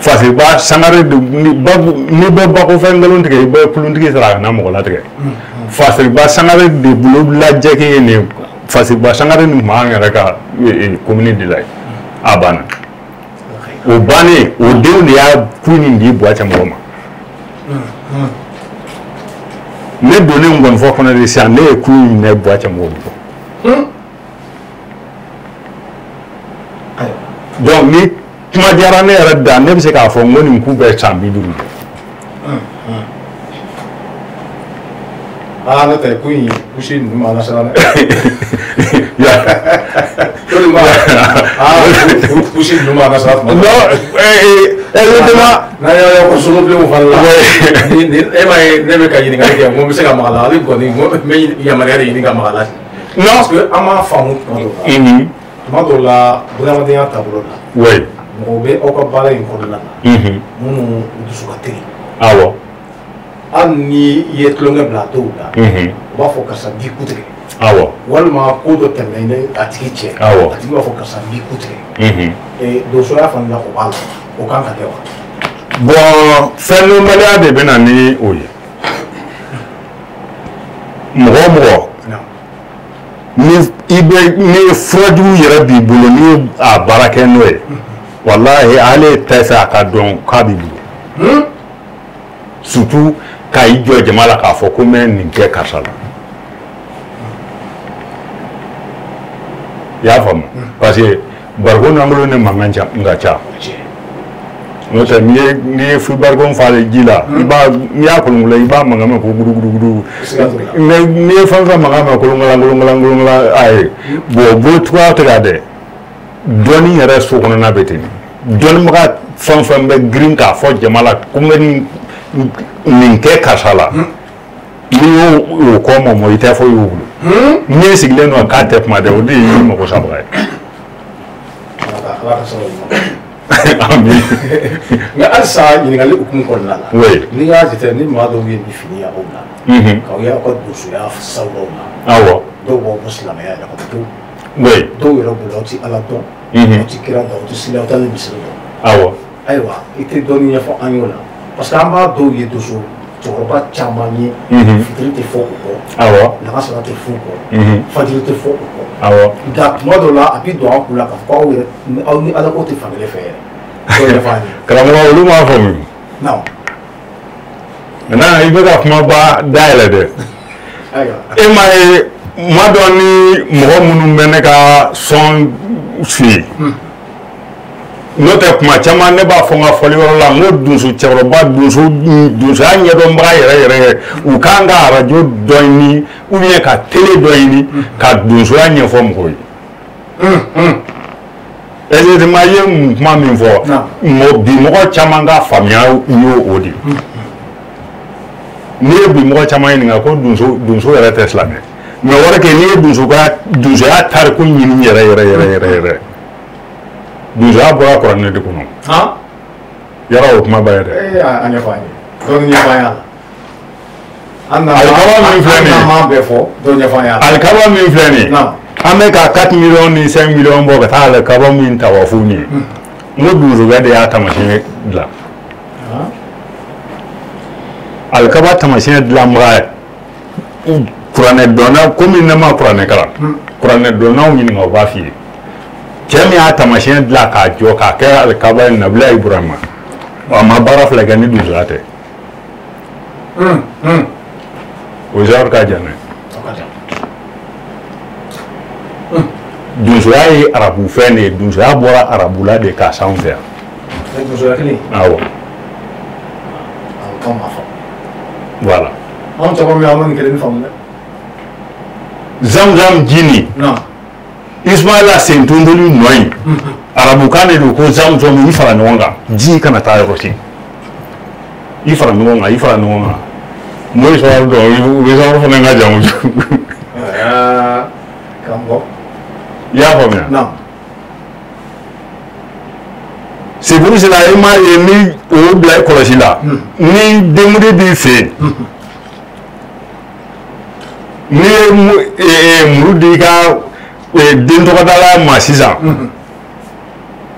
Fasiriba Sangare n'i bɛ bakofɛn nkalon tigɛ, i bɛ kuluntigi sara ka na mɔgɔ latigɛ. Fasiriba Sangare de bolo lajɛ kɛ ye nin. Fasiriba Sangare nin tun b'an yɛrɛ ka commune de la yen. A banna. O bannen, o denw de y'a ku nin di Buwacɛ mɔgɔ ma. Ne donnen ngɔnifɔ kɔnɔ de sisan, ne ye ku in minɛ Buwacɛ mɔgɔw bolo. Donc ni kuma diyara ne yɛrɛ da, ne bɛ se k'a fɔ n ko nin ku bɛ san 50 de. Ah, n'o tɛ ku in kusi ninnu ma lasala dɛ. Ah, kusi ninnu ma lasala tuma dɔ. Non, exactement. N'an y'a ye ko sogobilenw fana la. E m'a ye ne bɛ ka ɲininkali kɛ, n ko n bɛ se ka maga la, hali kɔni n ko n bɛ yamaruya de ɲini ka maga la. Non. Parce que an m'a faamu tuma dɔw la. Tuma dɔw la, bunadamadenya taabolo la. Oui. Mɔgɔw bɛ aw ka baara in kɔnɔna na. Minnu dusu ka teli. Awɔ. Hali ni i ye tulonkɛ bila dɔw la, u b'a fɔ karisa b'i ku tigɛ. Awɔ. Walima ko dɔ tɛmɛna i ni a tigi cɛ. Awɔ. A tigi b'a fɔ karisa b'i ku tigɛ. Donsoya fana la o b'a la, o kan ka kɛ wa? Bon, fɛndɔnbaliya de bɛ na ni o ye. Mɔgɔ o mɔgɔ. Ni i bɛ ni furajugu yɛrɛ b'i bolo, n'i ye a baara kɛ n'o ye, walahi ale tɛ fɛ a ka dɔn k'a b'i bolo. Surtout ka i jɔ jama la k'a fɔ ko n bɛ nin kɛ karisa la. I y'a faamu? Parce que barikon lankolon ni mankan ka ca. N'o tɛ n'i ye barikon falen ji la, i b'a n'i y'a kolonkolon i b'a mankan mɛn ko gudugudu. Mais n'i ye fɛn fɛn mankan mɛn kolonkolan kolonkolan kolonkolan a ye bon bolo cogoya tɛ ka dɛ. Dɔnni yɛrɛ so kɔnɔna bɛ ten. Dɔnnibaga fɛn fɛn bɛ girin k'a fɔ jama la ko n bɛ nin kɛ karisa la, n'i y'o kɔ mɔmɔ i tɛ foyi y'o bolo. N'i sigilen don k'a tɛ kuma dɛ, o de y'i mago sabaga ye. Amin. Nka halisa ɲininkali hukumu kɔnɔna la. Oui. N'i y'a jateminɛ ni maa dɔw ye nin fini y'aw la. K'aw ye aw ka donsoya sawuraw la. Awɔ. Dɔw b'aw bɔ silamɛya yɛrɛ kɔnɔ pewu. Oui. Dɔw yɛrɛ bolo aw ti Ala dɔn. Aw ti kira dɔn, aw ti seli, aw t'ale misiri dɔn. Awɔ. Ayiwa i tɛ dɔɔnin ɲɛfɔ an y'o la. Parce que an b'a dɔw ye donso cɛkɔrɔba caman ye. Fitiri tɛ fɔ u kɔ. Awɔ. Lakasara tɛ fɔ u kɔ. Fajiri tɛ fɔ u kɔ. Awɔ. Nka tuma dɔw la a bɛ don aw kun la k'a fɔ aw yɛrɛ aw ni Ala ko tɛ fankelen fɛ yɛrɛ. Dɔw yɛrɛ f'a ye. Karamɔgɔ olu m'a faamu. Non. Maintenant i bɛ ka kumaba dayɛlɛ dɛ. Ayiwa. E m'a ye ma dɔ ni mɔgɔ minnu bɛ ne ka sɔn suye. N'o tɛ kuma caman ne b'a fɔ n ka fɔliyɔrɔ la n ko donso cɛkɔrɔba donsoya ɲɛdɔnbaga yɛrɛ yɛrɛ u kan ka arajo dɔ ɲini ou bien ka télé dɔ ɲini ka donsoya ɲɛfɔ mɔgɔw ye. Exactement i ye mun kuma min fɔ bi mɔgɔ caman ka faamuya y'o o de ye. N'i ye bi mɔgɔ caman ɲininka ko donso yɛrɛ tɛ silamɛ mais o yɔrɔ kɛ n'i ye donsoya tariku ɲini yɛrɛ yɛrɛ yɛrɛ yɛrɛ yɛrɛ. Donsoya bɔra kuranɛ de kɔnɔ. Yɔrɔ o kuma ba ye dɛ. Ee a ɲɛfɔ an ye. Dɔɔni ɲɛfɔ an y'a la. Alikaba min filɛ nin ye. An n'an bɛɛ fɔ dɔɔni ɲɛfɔ an y'a la. Alikaba min filɛ nin ye. An bɛ ka 4 millions ni 5 millions bɔ ka taa alikaba min tawafu nin ye. N ko donsokɛ de y'a taamasiyɛn dilan. Alikaba taamasiyɛn dilanbaga kuranɛ dɔnna komi ne ma kuranɛ kalan. Kuranɛ dɔnnaw ɲininka u b'a f'i ye. Cɛ min y'a taamasiyɛn dilan k'a jɔ k'a kɛ alikaba ye Nabila Iburahima a ma baara fila kɛ ni donsoya tɛ. O genre ka jan dɛ. Donsoya ye arabu fɛn de ye, donsoya bɔra arabu la de k'a s'anw fɛ yan. Donsoya kelen? Awɔ. Awɔ, k'anw m'a faamu. Voilà. Anw caman bɛ yen, an ma nin kelen faamu dɛ. Zamzam ji nin. Ismaila sen tontoli nɔ in. Arabukan de don ko zamzam i fara ɲɔgɔn kan, ji kana taa yɔrɔ si. I fara ɲɔgɔn kan, i fara ɲɔgɔn kan. M'o histoire dɔn, o histoire fana ka jan kojugu. Karamɔgɔ. I y'a faamuya? Non. C'est pour cela i m'a ye ni o bila i kɔlɔsi la. Ni denkundi b'i fɛ yen. N'i ye muru di i ka den tɔgɔdala ma sisan.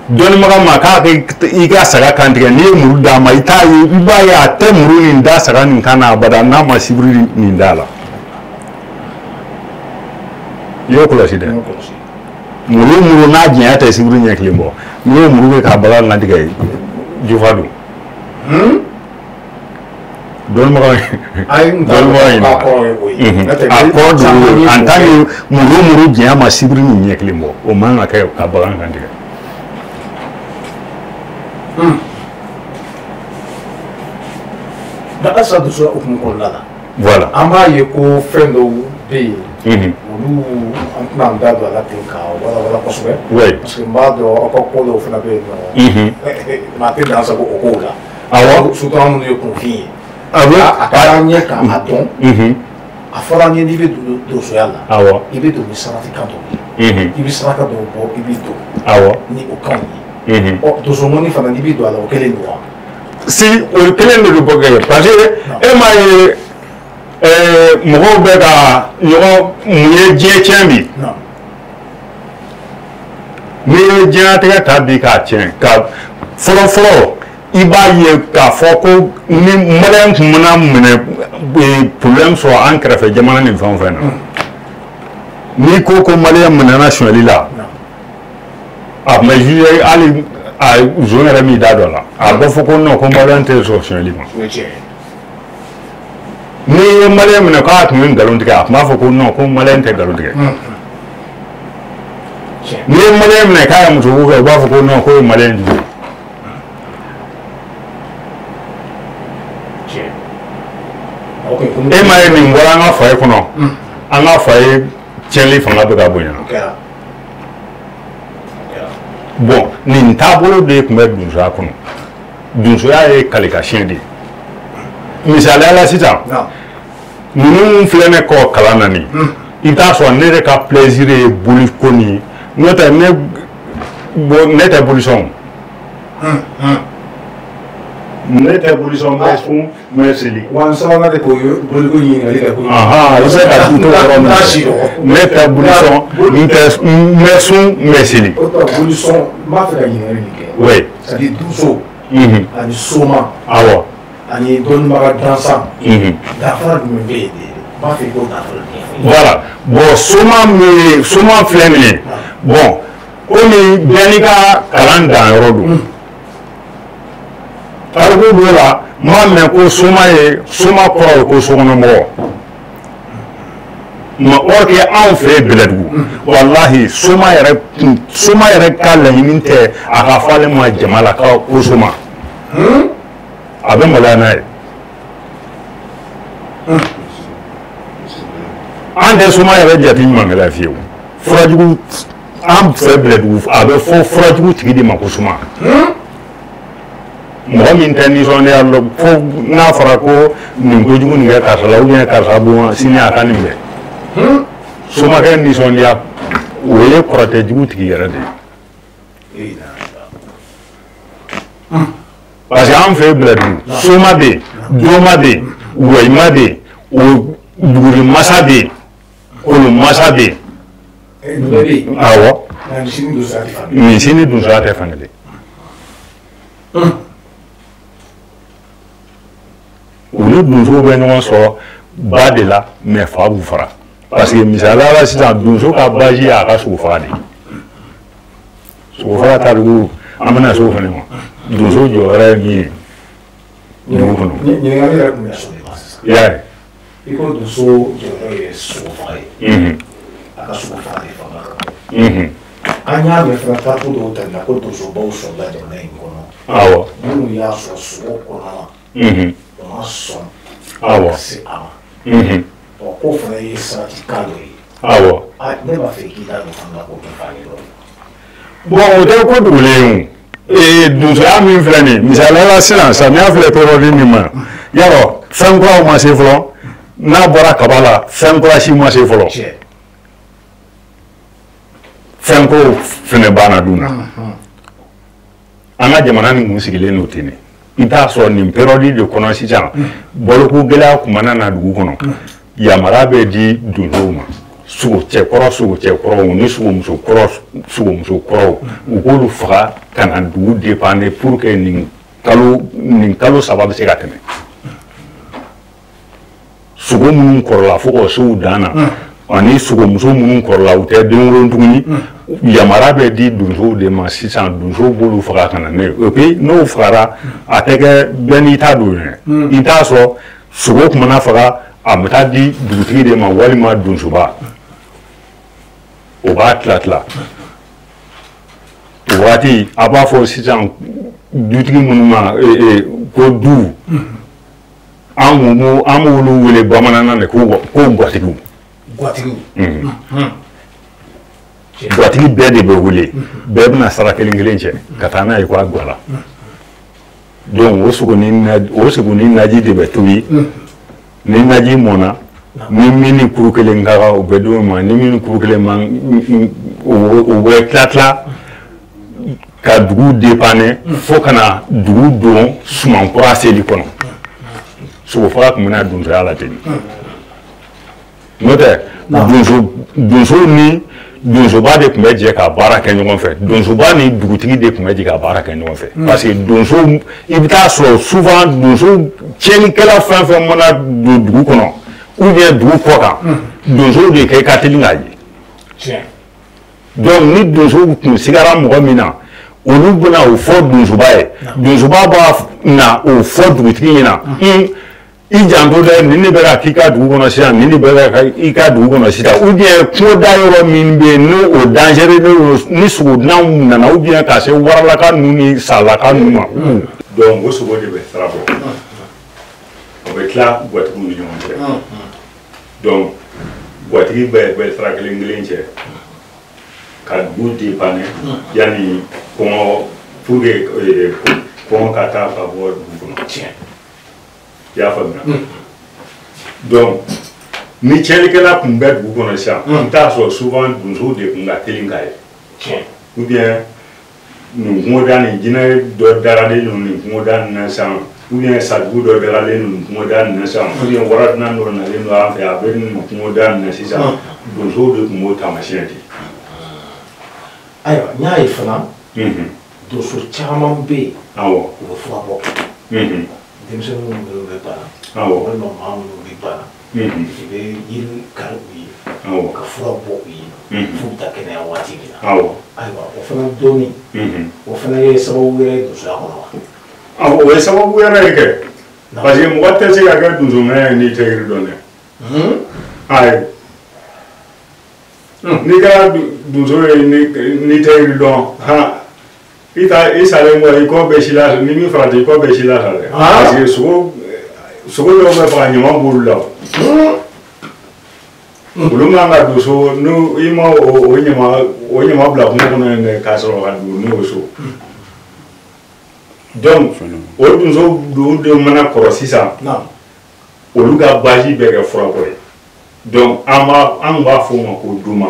Dɔnnibaga ma k'a i ka saga kan tigɛ, n'i ye muru d'a ma, i t'a ye, i b'a ye a tɛ muru nin da saga nin kan na abada n'a ma sibiri nin da la. I y'o kɔlɔsi dɛ. Muru muru n'a janya tɛ sibiri ɲɛ kelen bɔ, n'i y'o muru kɛ k'a bagan kan tigɛ, jufa don. Dɔnnibaga ɲininka. A kɔrɔ don en tant que muru muru janya ma sibiri nin ɲɛ kelen bɔ, o man ka kɛ ka bagan kan tigɛ. Nka halisa donsoya hukumu kɔnɔna la. Voilà. An b'a ye ko fɛn dɔw bɛ yen. Olu an tɛna an da don a la ten ka walawala kosɛbɛ. Oui. Parce que n b'a dɔn aw ka ko dɔw fana bɛ yen nɔ. Maa tɛ dan sago o kow la. Awɔ. Surtout an minnu ye kunfin ye. Awɔ. A ka d'an ye k'a dɔn. A fɔra an ye n'i bɛ don donsoya la. Awɔ. I bɛ don ni saratikan dɔw ye. I bɛ saraka dɔw bɔ, i bɛ don. Awɔ. Ni o kanw ye. Ɔ donsomɔni fana n'i bɛ don a la o kelen don wa? Si o kelen de don bɔ parce que e m'a ye mɔgɔw bɛ ka ɲɔgɔn mun ye diɲɛ tiɲɛ bi. N'i ye diɲɛlatigɛ ta bi k'a tiɲɛ ka fɔlɔ fɔlɔ i b'a ye k'a fɔ ko ni maliyɛn tun mana minɛ problème sɔrɔ an kɛrɛfɛ jamana nin fɛn o fɛn na. N'i ko ko maliyɛn minɛna sonyali la. A tun bɛ juger hali a zon yɛrɛ m'i da don a la, a bɛ fɔ ko non ko maliyɛn tɛ sɔn sonyali ma. N'i ye maliyɛn minɛ k'a tun bɛ nkalon tigɛ, a tun b'a fɔ ko non ko maliyɛn tɛ nkalon tigɛ. N'i ye maliyɛn minɛ k'a ye musoko kɛ, u b'a fɔ ko non k'o ye maliyɛn jugu ye. E m'a ye nin bɔra an ka foyer kɔnɔ, an ka foyer tiɲɛli fanga bɛ ka bonya. Bon, nin taabolo de tun bɛ donsoya kɔnɔ. Donsoya ye kalikasiyɛn de ye. Misaliya la sisan, ninnu filɛ ne kɔ kalan na nin, i bɛ taa sɔrɔ ne yɛrɛ ka plaisir ye boliko nin ye. N'o tɛ ne ne tɛ bolisɔn. Ne tɛ bolisɔn, n bɛ sun, n bɛ seli. Wa n sabanan de k'o ye boliko ɲininkali kɛ koyi. I bɛ se ka t'o yɔrɔ min na. Ne tɛ bolisɔn, n tɛ n bɛ sun, n bɛ seli. O tuma bolisɔn, n b'a fɛ ka ɲininkali min kɛ. Oui. C'est à dire donso. Ani soma. Awɔ. Ani dɔnnibaga gansan. Danfara jumɛn bɛ yen de? N b'a fɛ i k'o danfara ɲɛfɔ. Voilà. Bon, soma min soma filɛ nin ye. Bon, komi bɛɛ n'i ka kalan danyɔrɔ don. Tariku dɔ la, n m'a mɛn ko soma ye soma kɔrɔ ye ko sokɔnɔmɔgɔ. Mais or que anw fɛ yen Bɛlɛdugu, walahi soma yɛrɛ ka laɲini tɛ a ka fɔ ale ma jama la ko soma. A bɛ maloya n'a ye. An tɛ soma yɛrɛ jate ɲumankɛla ye fiyewu. Furajugu an fɛ Bɛlɛdugu, a bɛ fɔ furajugu tigi de ma ko soma. Mɔgɔ min tɛ nisɔndiya fo n'a fɔra ko nin kojugu nin kɛ karisa la ou bien karisa bon sini a ka nin kɛ. Somakɛ nisɔndiya o ye kɔrɔtɛjugu tigi yɛrɛ de ye. Parce que an fɛ Bɛlɛdugu, soma bɛ yen, doma bɛ yen, wɔyima bɛ yen, o buguri masa bɛ yen, kolon masa bɛ yen. Awɔ. Nin si ni donsoya tɛ fan kelen. U ni donsow bɛ ɲɔgɔn sɔrɔ ba de la, mais fa b'u fara. Parce que misaliya la sisan, donso ka basi y'a ka sogo faga de ye. Sogo faga tariku, an bɛna se o fana ma. Donso jɔyɔrɔ ye min ye dugu kɔnɔ. Ɲininkali yɛrɛ tun bɛ sɔrɔ sisan. I y'a ye. I ko donso jɔyɔrɔ ye sogofaga ye. A ka sogofaga de fanga ka bon. An y'a mɛn fana tariku dɔw tali la ko donsobaw sɔrɔla jamana in kɔnɔ. Awɔ. Minnu y'a sɔrɔ sogo kɔnɔna na. U ma sɔn. Awɔ. Ka se a ma. Ɔ k'o fana ye sarati kan dɔ ye. Awɔ. Ne b'a fɛ k'i da don fana la k'o ɲɛfɔ an ye dɔɔnin. Bon, o tɛ ko dogolen ye o. Donsoya min filɛ nin ye, misaliya la sisan samiya filɛ période min ma, yarɔ fɛn kuraw ma se fɔlɔ. N'a bɔra kaba la, fɛn kura si ma se fɔlɔ. Fɛn kuraw fɛnɛ banna dun na. An ka jamana nin kun sigilen don ten de. I t'a sɔrɔ nin période de kɔnɔ sisan, baloko gɛlɛya kun mana na dugu kɔnɔ, yamaruya bɛ di donsow ma. Sogo cɛkɔrɔ, sogo cɛkɔrɔw ni sogomuso kɔrɔ, sogomuso kɔrɔw, u k'olu faga ka na dugu dépanner pour que nin kalo 3 bɛ se ka tɛmɛ. Sogo minnu kɔrɔla fo ka se u dan na, ani sogomuso minnu kɔrɔla u tɛ den wolo tuguni, yamaruya bɛ di donsow de ma sisan. Donsow b'olu faga ka na n'o ye. Et puis n'o fagara, a tɛ kɛ bɛɛ n'i ta don yɛrɛ. I t'a sɔrɔ sogo tun mana faga, a bɛ taa di dugutigi de ma walima donsoba, o b'a tila tila. O waati a b'a fɔ sisan dutigi minnu ma ko du, an b'olu wele bamanankan na ko gatigiw. Gatigiw. Gatigi bɛɛ de bɛ wele, bɛɛ bɛna sara kelen kelen cɛ ka taa n'a ye k'a gala. Donc o sogo ni naji de bɛ tobi. Ni naji mɔnna, ni min ni kuru kelen ka kan, o bɛ d'o ma. Ni min ni kuru kelen man, o bɛ tila tila ka dugu dépanner fo ka na dugu don suman kura seli kɔnɔ. Sogo faga tun bɛna donsoya la ten. N'o tɛ, donso ni donsoba de tun bɛ jɛ ka baara kɛ ɲɔgɔn fɛ, donsoba ni dugutigi de tun bɛ jɛ ka baara kɛ ɲɔgɔn fɛ. Parce que donso, i bɛ taa sɔrɔ souvent donso, tiɲɛnikɛla fɛn fɛn mana don dugu kɔnɔ ou bien dugu kɔ kan, donsow de kɛ ka teli k'a ye. Donc ni donsow tun sigara mɔgɔ min na, olu bɛna o fɔ donsoba ye, donsoba b'a na o fɔ dugutigi ɲɛna: i janto dɛ, nin de bɛ ka k'i ka dugu kɔnɔ sisan, nin de bɛ ka i ka dugu kɔnɔ sisan, ou bien kungoda yɔrɔ min bɛ yen n'o o dangereux don, ni sogodunnaw nana, ou bien ka se waralaka ninnu ni salaka ninnu ma. Donc o sogo de bɛ sara bɔ, o bɛ tila gatigiw ni ɲɔgɔn cɛ. Donc gatigi bɛɛ bɛ sara kelen kelen cɛ ka dugu dépanner yanni kɔngɔ, pour que kɔngɔ ka taa ka bɔ dugu kɔnɔ. I y'a faamuya? Donc ni tiɲɛnikɛla tun bɛ dugu kɔnɔ sisan, i t'a sɔrɔ souvent donsow de tun ka teli k'a ye, ou bien nin kungoda nin, jinɛ dɔ dagalen don nin kungoda nin na sisan, ou bien sadugu dɔ dagalen don nin kungoda nin na sisan, ou bien waradunan dɔ nalen don an fɛ, a bɛ nin kungoda nin na sisan, donsow de tun b'o taamasiyɛn di. Ayiwa, n y'a ye fana, donso caman bɛ yen, u bɛ fura bɔ. Denmisɛnnin minnu bɛ bana, walima maa minnu bɛ bana, i bɛ yiri kari u ye ka fura bɔ u ye f'u bɛ taa kɛnɛya waati min na. Ayiwa, o fana dɔnni, o fana ye sababu wɛrɛ ye donsoya kɔnɔ wa? Awɔ, o ye sababu wɛrɛ ye kɛ, parce que mɔgɔ tɛ se ka kɛ donsomɛ ye n'i tɛ yiri dɔn dɛ. Ayi, n'i kɛra donso ye n'i tɛ yiri dɔn, han, i ta i salen kɔ, i kɔ bɛ si la, ni min farati, i kɔ bɛ si la sa dɛ. Parce que sogo dɔw bɛ faga, ɲama b'olu la, olu man ka don so. N'o i ma o ɲama bila kungo kɔnɔ yen dɛ, k'a sɔrɔ ka don n'o so. Donc o donso dɔw de mana kɔrɔ sisan, olu ka base bɛ kɛ furabɔ ye. Donc an b'a fɔ o ma ko doma.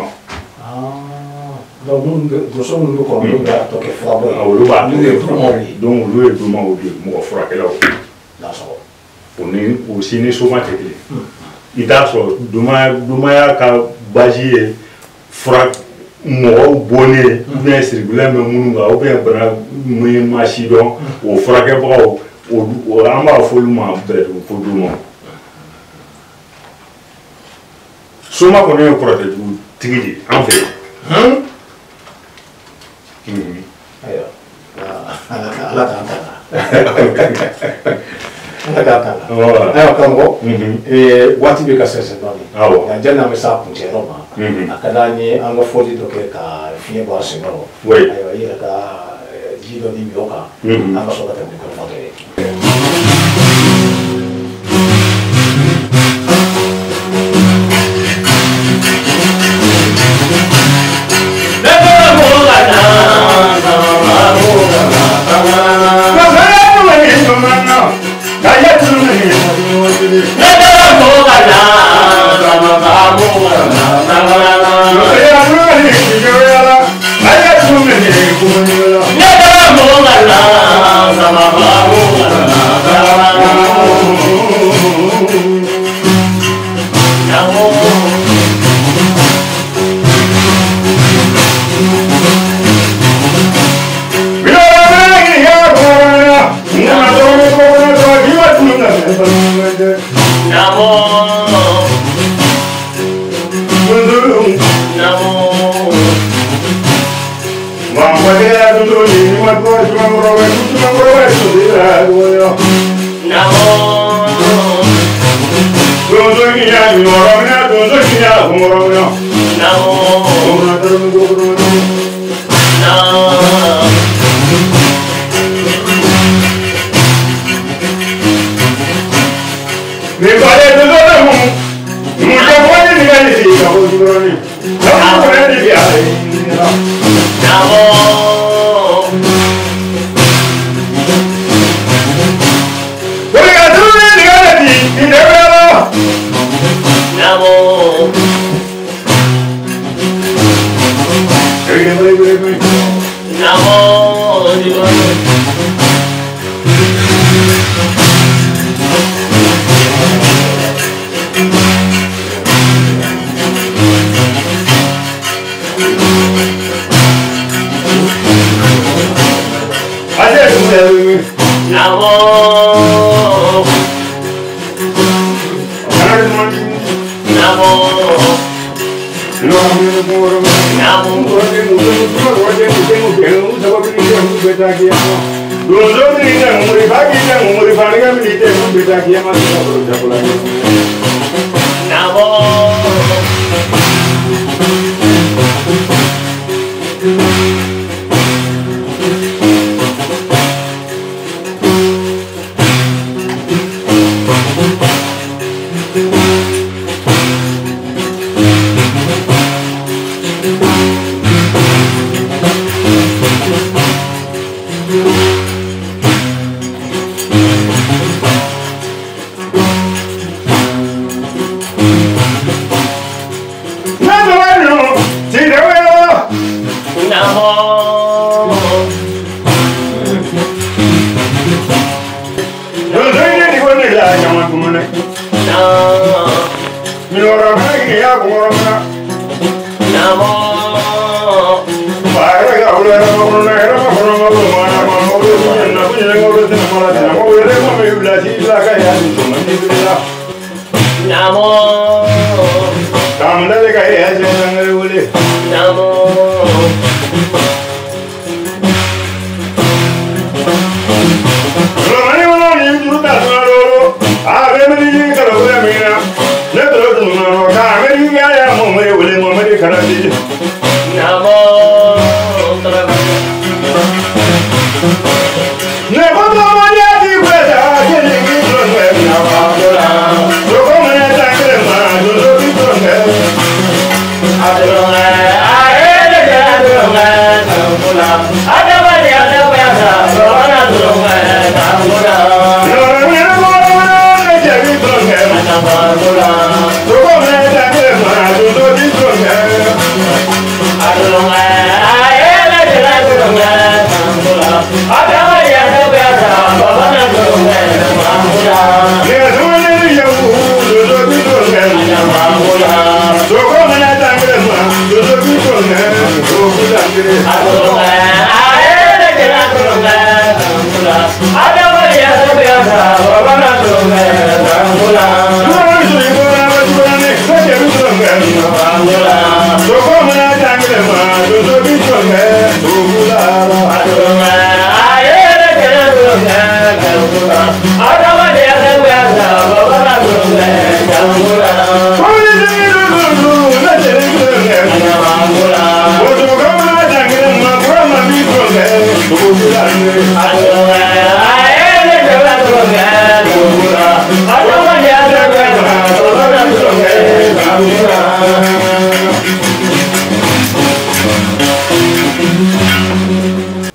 Donc minnu bɛ, donso minnu bɛ kɔrɔ, n'olu b'a tɔ kɛ furabɔ ye. Olu b'a Olu ye dumaw ye. Donc olu ye dumaw de ye, mɔgɔ furakɛlaw. O ni o si ni soma tɛ kelen. I t'a sɔrɔ dumaya ka base ye fura mɔgɔw bonnen, ou bien sirigilɛn bɛ minnu kan, ou bien bana min ma si dɔn, o furakɛbagaw, o an b'a fɔ olu ma bɛrɛtugu ko dumaw. Soma kɔni ye kɔrɔtɛjugutigi de ye an fɛ yen. Ayiwa, Ala k'an ta la, Ala k'an ta la. Ayiwa karamɔgɔ, waati bɛ ka sɛnsɛn dɔɔnin. Nka janni an bɛ s'a kuncɛyɔrɔ ma, a ka d'an ye an ka fɔli dɔ kɛ ka fiɲɛ bɔ a senkɔrɔ. Ayiwa, i yɛrɛ ka ji dɔ di ɲɔ kan, an ka sɔrɔ ka tɛmɛ ni kɔrɔfɔ tɔ ye.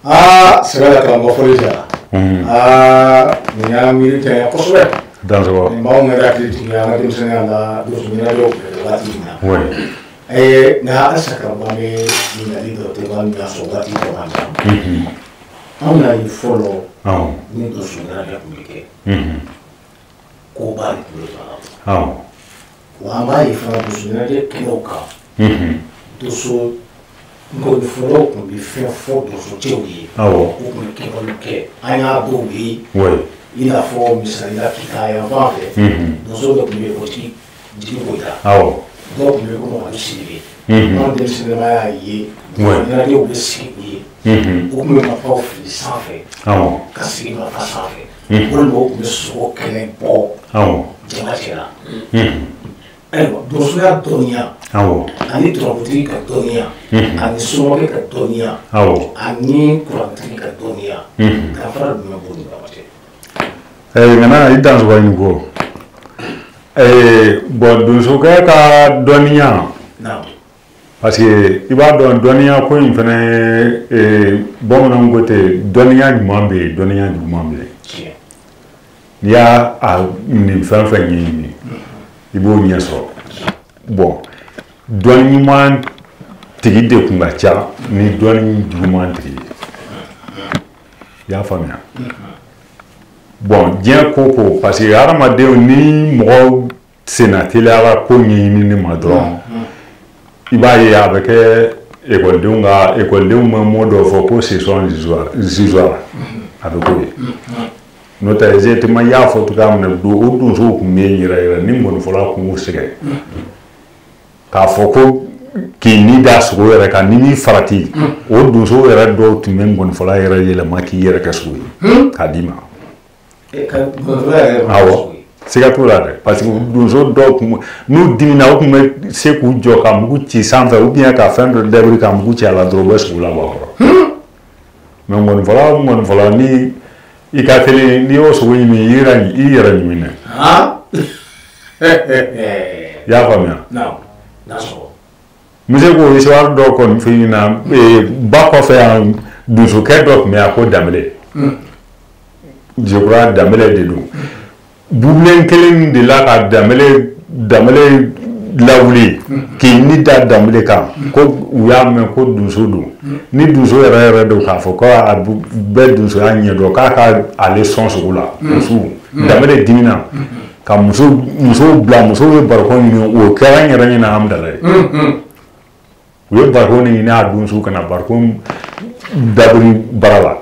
Aa sɛbɛ karamɔgɔ fɔli jara. Aa nin y'an miiri caya kosɛbɛ. Dansɔgɔ. Nin b'anw yɛrɛ hakili jigin an ka denmisɛnninya la donso ɲɛnajɛw tun bɛ kɛ waati min na. Oui. Nka halisa karamɔgɔ an bɛ ɲininkali dɔ kɛ an bɛna sɔrɔ waati dɔ b'an na. Anw y'a ye fɔlɔ ni donso ɲɛnajɛ tun bɛ kɛ. Koba de tun bɛ don a la. Wa an b'a ye fana donso ɲɛnajɛ kɛnɛw kan. Donso nkɔnifɔlaw tun bɛ fɛn fɔ donsocɛw ye. Awɔ. U tun bɛ kɛwalew kɛ. An y'a dɔw ye. Oui. I n'a fɔ misali la Kita yanfan fɛ. Donso dɔ tun bɛ yen ko Jigi Goyita. Awɔ. Dɔw tun bɛ yen ko Mamadu Sidibe. Anw denmisɛnninma y'a ye. Ɲɛnajɛw bɛ sigi u ye. U tun bɛ marifaw fili sanfɛ. Awɔ. Ka sigi marifa sanfɛ. Walima u tun bɛ sogo kɛnɛ bɔ. Awɔ. Jama cɛ la. Ayiwa donsoya dɔnniya. Awɔ. Ani turabutigi ka dɔnniya. Ani somakɛ ka dɔnniya. Awɔ. Ani kurantigi ka dɔnniya. Danfara jumɛn b'u ni ɲɔgɔn cɛ? Ŋana i dansɔgɔ i ni ko. Bon donsokɛ ka dɔnniya. Naamu. Parce que i b'a dɔn dɔnniya ko in fɛnɛ bamananw ko ten dɔnniya ɲuman bɛ yen dɔnniya juguman bɛ yen. Tiɲɛ. N'i y'a nin fɛn fɛn ɲɛɲini i b'o ɲɛ sɔrɔ. Bon dɔnni ɲuman tigi de tun ka ca ni dɔnni juguman tigi ye. I y'a faamuya? Bon diɲɛ ko ko parce que hadamadenw ni mɔgɔ senna teliyara ko ɲɛɲinini ma dɔrɔn i b'a ye a bɛ kɛ ekɔlidenw ka ekɔlidenw bɛ mot dɔ fɔ ko ce sont histoires a bɛ k'o ye. N'o tɛ exactement i y'a fɔ cogoya min na o donsow tun bɛ yen yɛrɛ yɛrɛ ni ngɔnifɔla tun b'u sɛgɛn k'a fɔ ko k'i ni da sogo yɛrɛ kan ni m'i farati o donsow yɛrɛ dɔw tun bɛ ngɔnifɔla yɛrɛ yɛlɛma k'i yɛrɛ kɛ sogo ye k'a d'i ma. Awɔ siga t'o la dɛ parce que donso dɔw tun n'u dimina u tun bɛ se k'u jɔ ka mugu ci sanfɛ ou bien ka fɛn dɔ dabiri ka mugu ci a la dɔrɔn u bɛ sogo labɔ a kɔrɔ. Mais ngɔnifɔla ni i ka teli n'i y'o sogo ɲimi i yɛrɛ ɲimi dɛ. I y'a faamuya? N bɛ se k'o histoire dɔ kɔni f'i ɲɛna ba kɔfɛ yan donsokɛ dɔ tun bɛ yan ko Danbele. Je crois Danbele de don. Bubilen kelen de la ka Danbele lawuli k'i ni da Danbele kan ko u y'a mɛn ko donso don ni donso yɛrɛ yɛrɛ don k'a fɔ ko a bɛ donsoya ɲɛdɔn k'a ka ale sɔn sogo la muso Danbele dimina ka musow bila musow ye barikon ɲini o kɛra n yɛrɛ ɲɛna Hamdalaye u ye barikon ɲini a donso ka na barikon dabiri bara la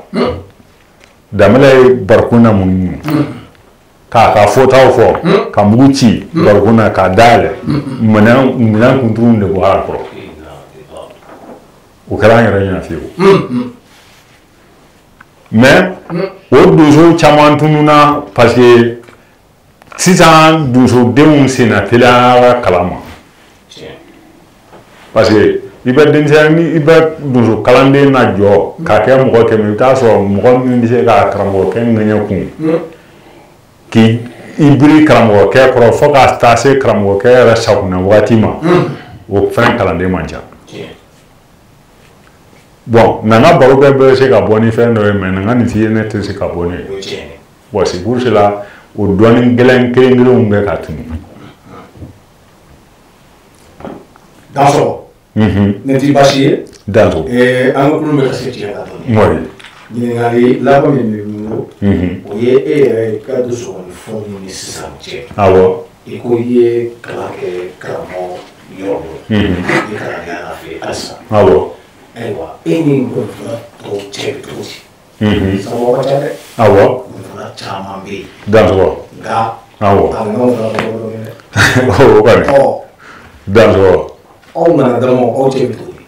Danbele ye barikon na munumunu k'a ka fɔtaw fɔ ka mugu ci barikon na k'a dayɛlɛ minɛn kunturuw de bɔra a kɔrɔ o kɛra an yɛrɛ ɲɛna fiyewu mais o donso caman tununna parce que sisan donsodenw senna teliyara kalan ma parce que i bɛ denmisɛnnin i bɛ donso kalanden na jɔ k'a kɛ mɔgɔ 100 i bɛ taa sɔrɔ mɔgɔ min bɛ se ka karamɔgɔkɛ ŋɛɲɛ kun k'i biri karamɔgɔkɛ kɔrɔ fo ka taa se karamɔgɔkɛ yɛrɛ sakunna waati ma o fɛn kalanden man ca. Bon nka n ka baro bɛɛ bɛ se ka bɔ ni fɛn dɔ ye mais n ka nin f'i ye ne tɛ se ka bɔ ne ye. Bon c'est pour cela o dɔnni gɛlɛn kelen kelenw bɛ ka tunu. Dansɔgɔ. Ne t'i baasi ye. Dansɔgɔ. An ka kulun bɛ ka se tiɲɛ la dɔɔni. Oui. Ɲininkali laban min bɛ n bolo. O ye e yɛrɛ ka donsokɔni fɔli ni sisan cɛ. Awɔ. I ko i ye kalan kɛ karamɔgɔ yɔrɔ dɔ. I ye kalandenya fɛ yen halisa. Awɔ. Ayiwa e ni ngɔnifɔla tɔw cɛ bɛ cogo di? Sababu ka ca dɛ. Awɔ. Ngɔnifɔla caman bɛ yen. Dansɔgɔ. Nka. Awɔ. A ŋanaw fana tɔgɔ dɔ bɛ dɛ. O kɔni. Ɔ. Dansɔgɔ. Aw nana dɔrɔn aw cɛ bɛ cogo di?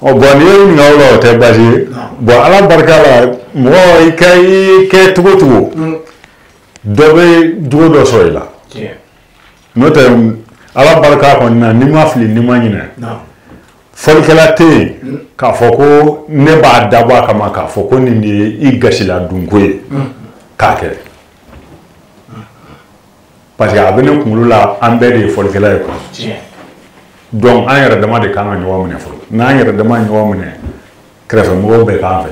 Ɔ bon n'i ye ɲininka o la o tɛ baasi ye. Bon ala barika la mɔgɔ i kɛ cogo o cogo. Dɔ bɛ jogo dɔ sɔrɔ i la. N'o tɛ ala barika kɔni na n'i ma fili n'i ma ɲinɛ. Fɔlikɛla tɛ yen k'a fɔ ko ne b'a dabɔ a kama k'a fɔ ko nin de ye i gasila dunko ye k'a kɛ. Parce que a bɛ ne kunkolo la an bɛɛ de ye fɔlikɛla ye quoi. Donc an yɛrɛ dama de kan ka ɲɔgɔn minɛ fɔlɔ. N'an yɛrɛ dama ye ɲɔgɔn minɛ, kɛrɛfɛmɔgɔw bɛɛ k'an fɛ.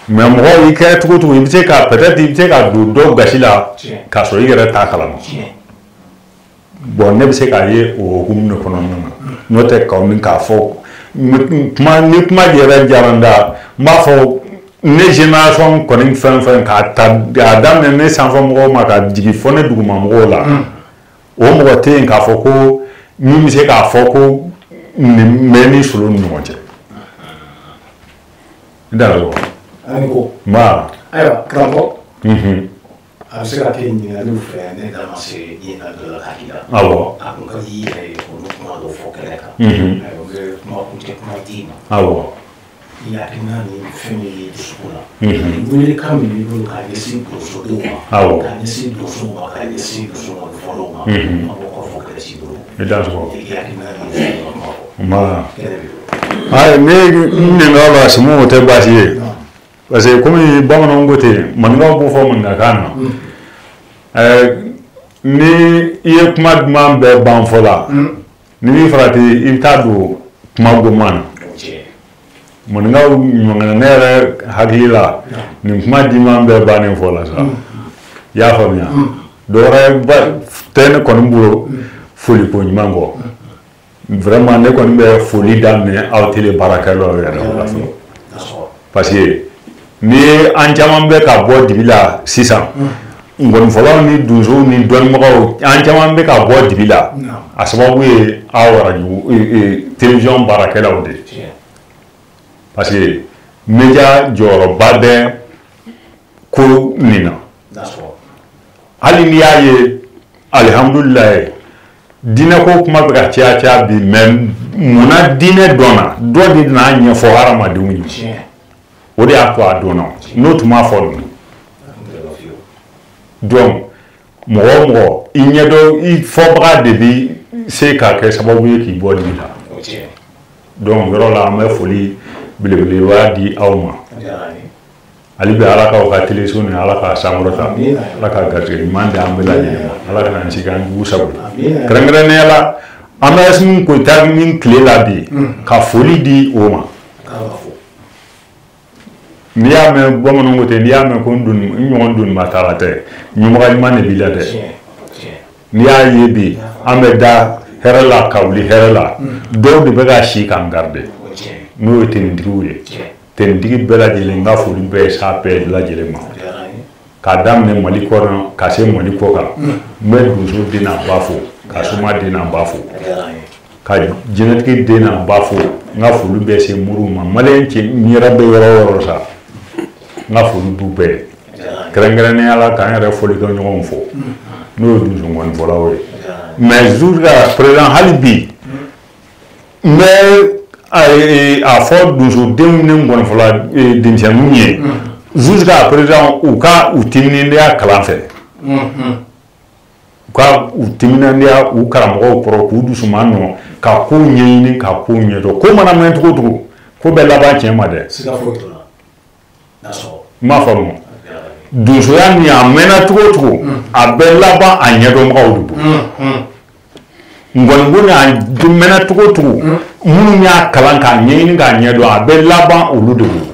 Mais mɔgɔw i kɛ cogo cogo, i bɛ se ka peut-être i bɛ se ka don dɔw gasi la k'a sɔrɔ i yɛrɛ t'a kalama. Bon, ne bɛ se k'a ye o hukumu de kɔnɔna na. N'o tɛ k'aw ni k'a fɔ kuma ni kuma yɛrɛ diyara n da, n b'a fɔ ne génération kɔni fɛn fɛn k'a ta k'a daminɛ ne sanfɛmɔgɔw ma ka jigin fɔ ne dugumamɔgɔw la, o mɔgɔ tɛ yen k'a fɔ ko min bɛ se k'a fɔ ko nin bɛ ni solo ni ɲɔgɔn cɛ. N da la. Ani ko. Nba. Ayiwa karamɔgɔ. A bɛ se ka kɛ ɲininkaliw fɛ, ne da ma se ɲininkali dɔ la k'a k'i la. Awɔ. A kun ka di i yɛrɛ ye k'olu kuma dɔw fɔ kɛnɛ kan. Ayiwa, n bɛ kuma kuncɛ kuma d'i ma. Awɔ. I hakilina ni fɛn min ye dusukun na. Welekan min b'i bolo k'a ɲɛsin donsodenw ma. Awɔ. K'a ɲɛsin donsow ma, k'a ɲɛsin donso fɔlɔw ma. An b'o kɔrɔfɔ kɛlɛ s'i bolo. I da sɔgɔ. I hakilina ni fɛn min kuma fɔ. Nba. Kɛnɛ b'i bolo. Ayi, ne ɲininka o la Simu, o tɛ baasi ye. Parce que komi bamananw ko ten, maninkaw b'o fɔ maninkakan na. Ni i ye kuma duman bɛɛ ban fɔ la, ni min farati i bɛ taa don kuma goman na. Maninkaw ɲɔngɔnna ne yɛrɛ hakili la, nin kuma diman bɛɛ bannen fɔ la sa. I y'a faamuya? Dɔwɛrɛ tɛ ne kɔni bolo foli ko ɲuman kɔ. Vraiment ne kɔni bɛ foli daminɛ aw télé baarakɛlaw yɛrɛ la fɔlɔ. Parce que ni an caman bɛ ka bɔ dibi la sisan, ngɔnifɔlaw ni donsow ni dɔnnibagaw, an caman bɛ ka bɔ dibi la, a sababu ye aw arajo télévision baarakɛlaw de ye. Parce que média jɔyɔrɔba bɛ ko nin na. Hali n'i y'a ye, alihamudulilayi, diinɛ ko kuma bɛ ka caya caya bi, mais munna diinɛ dɔnna dɔ de n'a ɲɛfɔ hadamadenw ye, o de y'a to a dɔnna, n'o tun m'a fɔ dun. Donc mɔgɔ o mɔgɔ i ɲɛdɔn i fɔbaga de bɛ se ka kɛ sababu ye k'i bɔ dibi la. Donc yɔrɔ la an bɛ foli belebeleba di aw ma. Hali bi Ala k'aw ka teleso ni Ala k'a sankɔrɔta, Ala ka garijɛgɛ ɲuman di an bɛɛ lajɛlen ma, Ala kana n si k'an jugu sago. Kɛrɛnkɛrɛnnenya la, an bɛ Asimi Goyita min tile la bi, ka foli di o ma. N'i y'a mɛn bamananw ko ten, n'i y'a mɛn ko n ɲɔgɔn doniba t'a la tɛ, ɲɛmɔgɔ ɲuman de b'i la dɛ. N'i y'a ye bi an bɛ da hɛrɛ la ka wuli hɛrɛ la, dɔw de bɛ ka si k'an garder, n'o ye tenitigiw ye. Tenitigi bɛɛ lajɛlen, n ka foli bɛɛ s'a bɛɛ lajɛlen ma, k'a daminɛ Mali kɔnɔ ka se Mali kɔ kan. N bɛ donso den n'a ba fo, ka soma den n'a ba fo, ka jinɛtigi den n'a ba fo. N ka foli bɛɛ se moriw ma, maliyɛn cɛ n yɛrɛ bɛ yɔrɔ o yɔrɔ sa, n ka foli b'u bɛɛ ye. Kɛrɛnkɛrɛnnenya la k'an yɛrɛ folikɛɲɔgɔnw fo, n'o ye donso ngɔnifɔlaw ye. Mais jusqu'à présent, hali bi n bɛ a fɔ donsodenw ni ngɔnifɔla denmisɛnninw ye, jusqu'à présent u ka u timinandiya kalan fɛ, u ka u timinandiya u karamɔgɔw kɔrɔ, k'u dusuman nɔ ka kow ɲɛɲini, ka kow ɲɛdɔn. Ko mana mɛn cogo o cogo, ko bɛɛ laban tiɲɛ ma dɛ. N m'a faamu, donsoya nin a mɛnna cogo o cogo, a bɛɛ laban a ɲɛdɔnbagaw de bolo. Ngɔniko ni a mɛnna cogo o cogo, minnu y'a kalan k'a ɲɛɲini k'a ɲɛdɔn, a bɛɛ laban olu de bolo.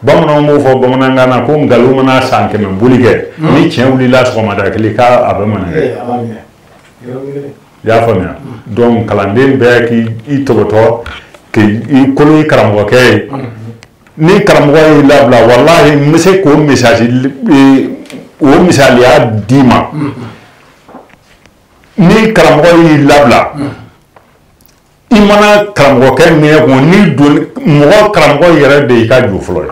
Bamananw b'o fɔ bamanankan na ko nkalon mana san 100 boli kɛ, ni tiɲɛ wulila sɔgɔmada kelen k'a bɛ mana kɛ. I y'a faamuya? Donc kalanden bɛɛ k'i tɔbɔtɔ, k'i kolo i karamɔgɔkɛ ye. Ni karamɔgɔ y'i labila, walahi n bɛ se k'o message, o misaliya d'i ma. Ni karamɔgɔ y'i labila, i mana karamɔgɔkɛ minɛ kun ni don mɔgɔ, karamɔgɔ yɛrɛ de y'i ka jo fɔlɔ ye.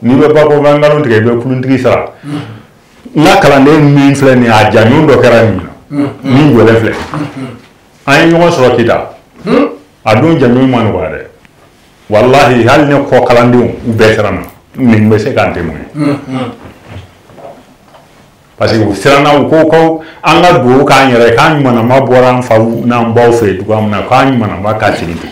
N'i bɛ bakɔrɔba nkalon tigɛ, i bɛ kuluntigi sara. N ka kalanden min filɛ nin ye, a jaɲun dɔ kɛra nin na, min jɔlen filɛ, an ye ɲɔgɔn sɔrɔ Kita, a don jaɲun ma nɔgɔya dɛ, walahi hali ne kɔ kalandenw u bɛɛ siranna, nin bɛ se k'an témoigner. Parce que u siranna, u ko ko an ka dugawu k'an yɛrɛ, k'an ɲumanama bɔra an faw n'an baw fɛ yen cogoya min na, k'an ɲumanama ka segin ten.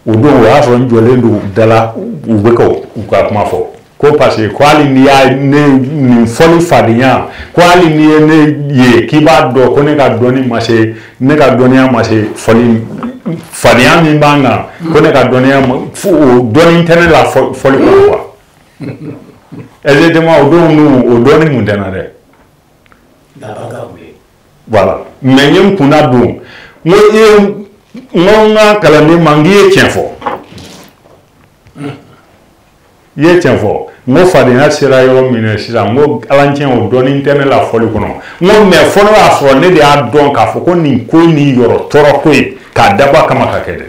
O don o y'a sɔrɔ n jɔlen don da la, u bɛ ka u ka kuma fɔ ko parce que ko hali n'i y'a ne nin fɔli fadenya, ko hali n'i ye ne ye k'i b'a dɔn ko ne ka dɔnni ma se, ne ka dɔnniya ma se fɔli fadenya min b'an kan, ko ne ka dɔnniya ma, o dɔnni tɛ ne la fɔli kɔnɔ quoi. Exactement, o don ninnu o dɔnni mun tɛ n na dɛ. Voilà, mais n ye n kunna don, n ko e, n ko n ka kalanden ma, n k'i ye tiɲɛ fɔ. I ye tiɲɛ fɔ. N ko fadenya sera yɔrɔ min na sisan, n ko ala tiɲɛ o dɔnni tɛ ne la fɔli kɔnɔ. N ko mais fɔ ne y'a sɔrɔ ne de y'a dɔn k'a fɔ ko nin ko nin yɔrɔ tɔɔrɔ ko ye k'a dabɔ a kama ka kɛ dɛ.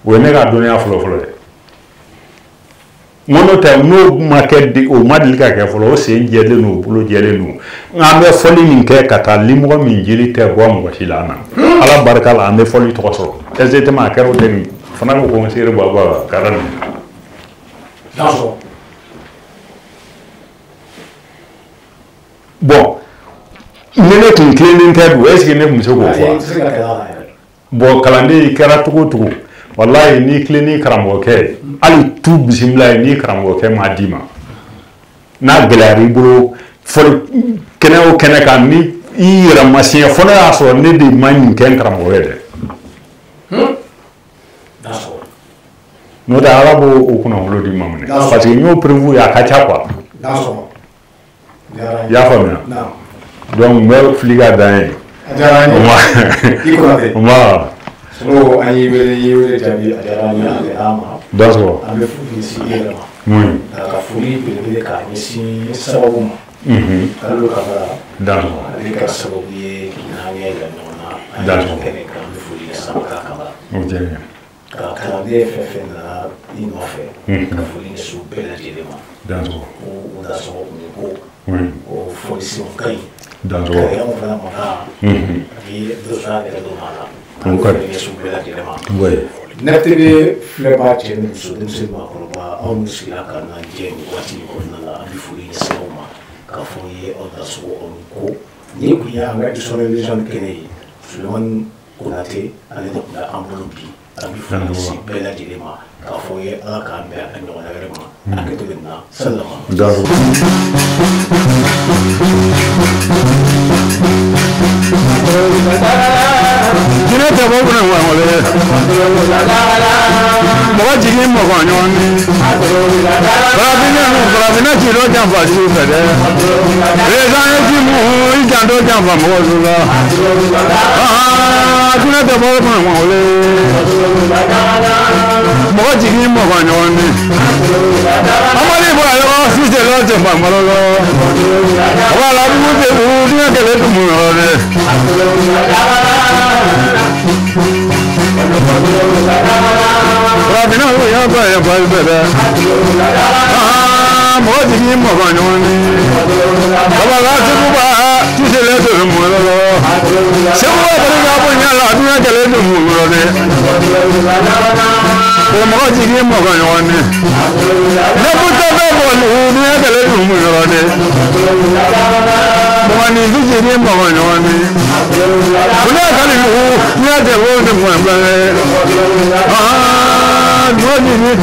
O ye ne ka dɔnniya fɔlɔ-fɔlɔ ye. N ko n'o tɛ, n'o ma kɛ, o ma deli ka kɛ fɔlɔ, o sen jɛlen don, o bolo jɛlen don. An bɛ fɔli min kɛ ka taa limɔgɔ min jeli tɛ bɔ mɔgɔ si la an na. Ala barika la, an bɛ fɔli tɔgɔ sɔrɔ. Exactement, a kɛra o tɛ nin fana ko ko n seere bɔ a kɛra nin. Bon, ni ne tun tilennen tɛ dun, est ce que ne tun bɛ se k'o fɔ? Bon, kalanden i kɛra cogo o cogo, walayi n'i tilen karamɔgɔkɛ ye, hali tu bisimila ye n'i karamɔgɔkɛ m'a d'i ma, n'a gɛlɛyara i bolo fɔli kɛnɛ o kɛnɛ kan, ni i yɛrɛ ma siɲɛ fɔ ne y'a sɔrɔ ne de ma nin kɛ n karamɔgɔ ye dɛ. N'o tɛ ala b'o o kunnafoni di ma minɛ, parce que n y'o preuve ye, a ka ca quoi. I y'a faamuya? Donc n bɛ fili ka dan ye. A diyara n ye. I Konate. Nba. Solo an y'i wele, i ye wele jaabi, a diyara an ye, a bɛnna an ma. D'accord. An bɛ foli ɲɛsin i yɛrɛ ma. Oui. Ka foli belebele k'a ɲɛsin sababu ma. Kalilu Kamara. D'accord. Ale kɛra sababu ye k'i n'an ɲɛ yira ɲɔgɔn na. D'accord. An ye kɛnɛ kan, an bɛ foli ɲɛsin Abubakar Kamara. O diyara n ye. Ka kalanden fɛn fɛn nana i nɔfɛ. Ka foli ɲɛsin u bɛɛ lajɛlen ma. D'accord. Ko u dasɔgɔ u ni ko. Oui. O folisenw ka ɲi. D'accord. Kariyaw fana mankan. A bɛ dɔ sɔrɔ a yɛrɛ dɔ ma la. O ka ɲi. Ɲɛsin u bɛɛ lajɛlen ma. Oui. Net TV filɛbaa cɛ ni muso, denmisɛnnin maakɔrɔba, aw minnu sigira ka n'an jɛ nin waati in kɔnɔna la, an bɛ foli ɲɛsin aw ma k'a fɔ aw ye aw dasogo aw ni ko. Nin kun ye an ka histoire légende kɛnɛ ye. Sulemani Konate ale de tun bɛ an bolo bi. An bɛ foli ɲɛsin bɛɛ lajɛlen ma k'a fɔ aw ye ala k'an bɛn a ɲɔgɔnna wɛrɛ ma. Hakɛto bɛ nin na. Salama. D'accord. Jinɛ tɛ bɔ kunna wa wale. Mɔgɔ jigin mɔgɔ ɲɔgɔn ni. Farafinna farafinna ci dɔ janfa jugu fɛ dɛ. Rezan ye ji mun i janto janfa mɔgɔ su la. Jinɛ tɛ bɔ kunna wa wale. Mɔgɔ jigin mɔgɔ ɲɔgɔn ni. Amadu bɔra yɔrɔ sise lɔ cɛ fan balo lɔ. Wala dugu tɛ dugu diɲɛ kɛlɛ tun mun yɔrɔ dɛ. Farafinna ko yan ba yan ba bɛɛ dɛ. Mɔgɔ jigin mɔgɔ ɲɔgɔn ni. Kabala seguba sise lɛ tɛ mun yɔrɔ lɔ. Seguba barika bonya la diɲɛ kɛlɛ tun mun yɔrɔ dɛ. O mɔgɔ jigin mɔgɔ ɲɔgɔn ni. Ne butɔ bɛ mɔgɔ diɲɛ kɛlɛ tun mun yɔrɔ dɛ. Mɔgɔ ni jigin mɔgɔ ɲɔgɔn ni. Kuna kali diɲɛ tɛ wo ni mɔgɔ bɛɛ. Mɔgɔ jigin.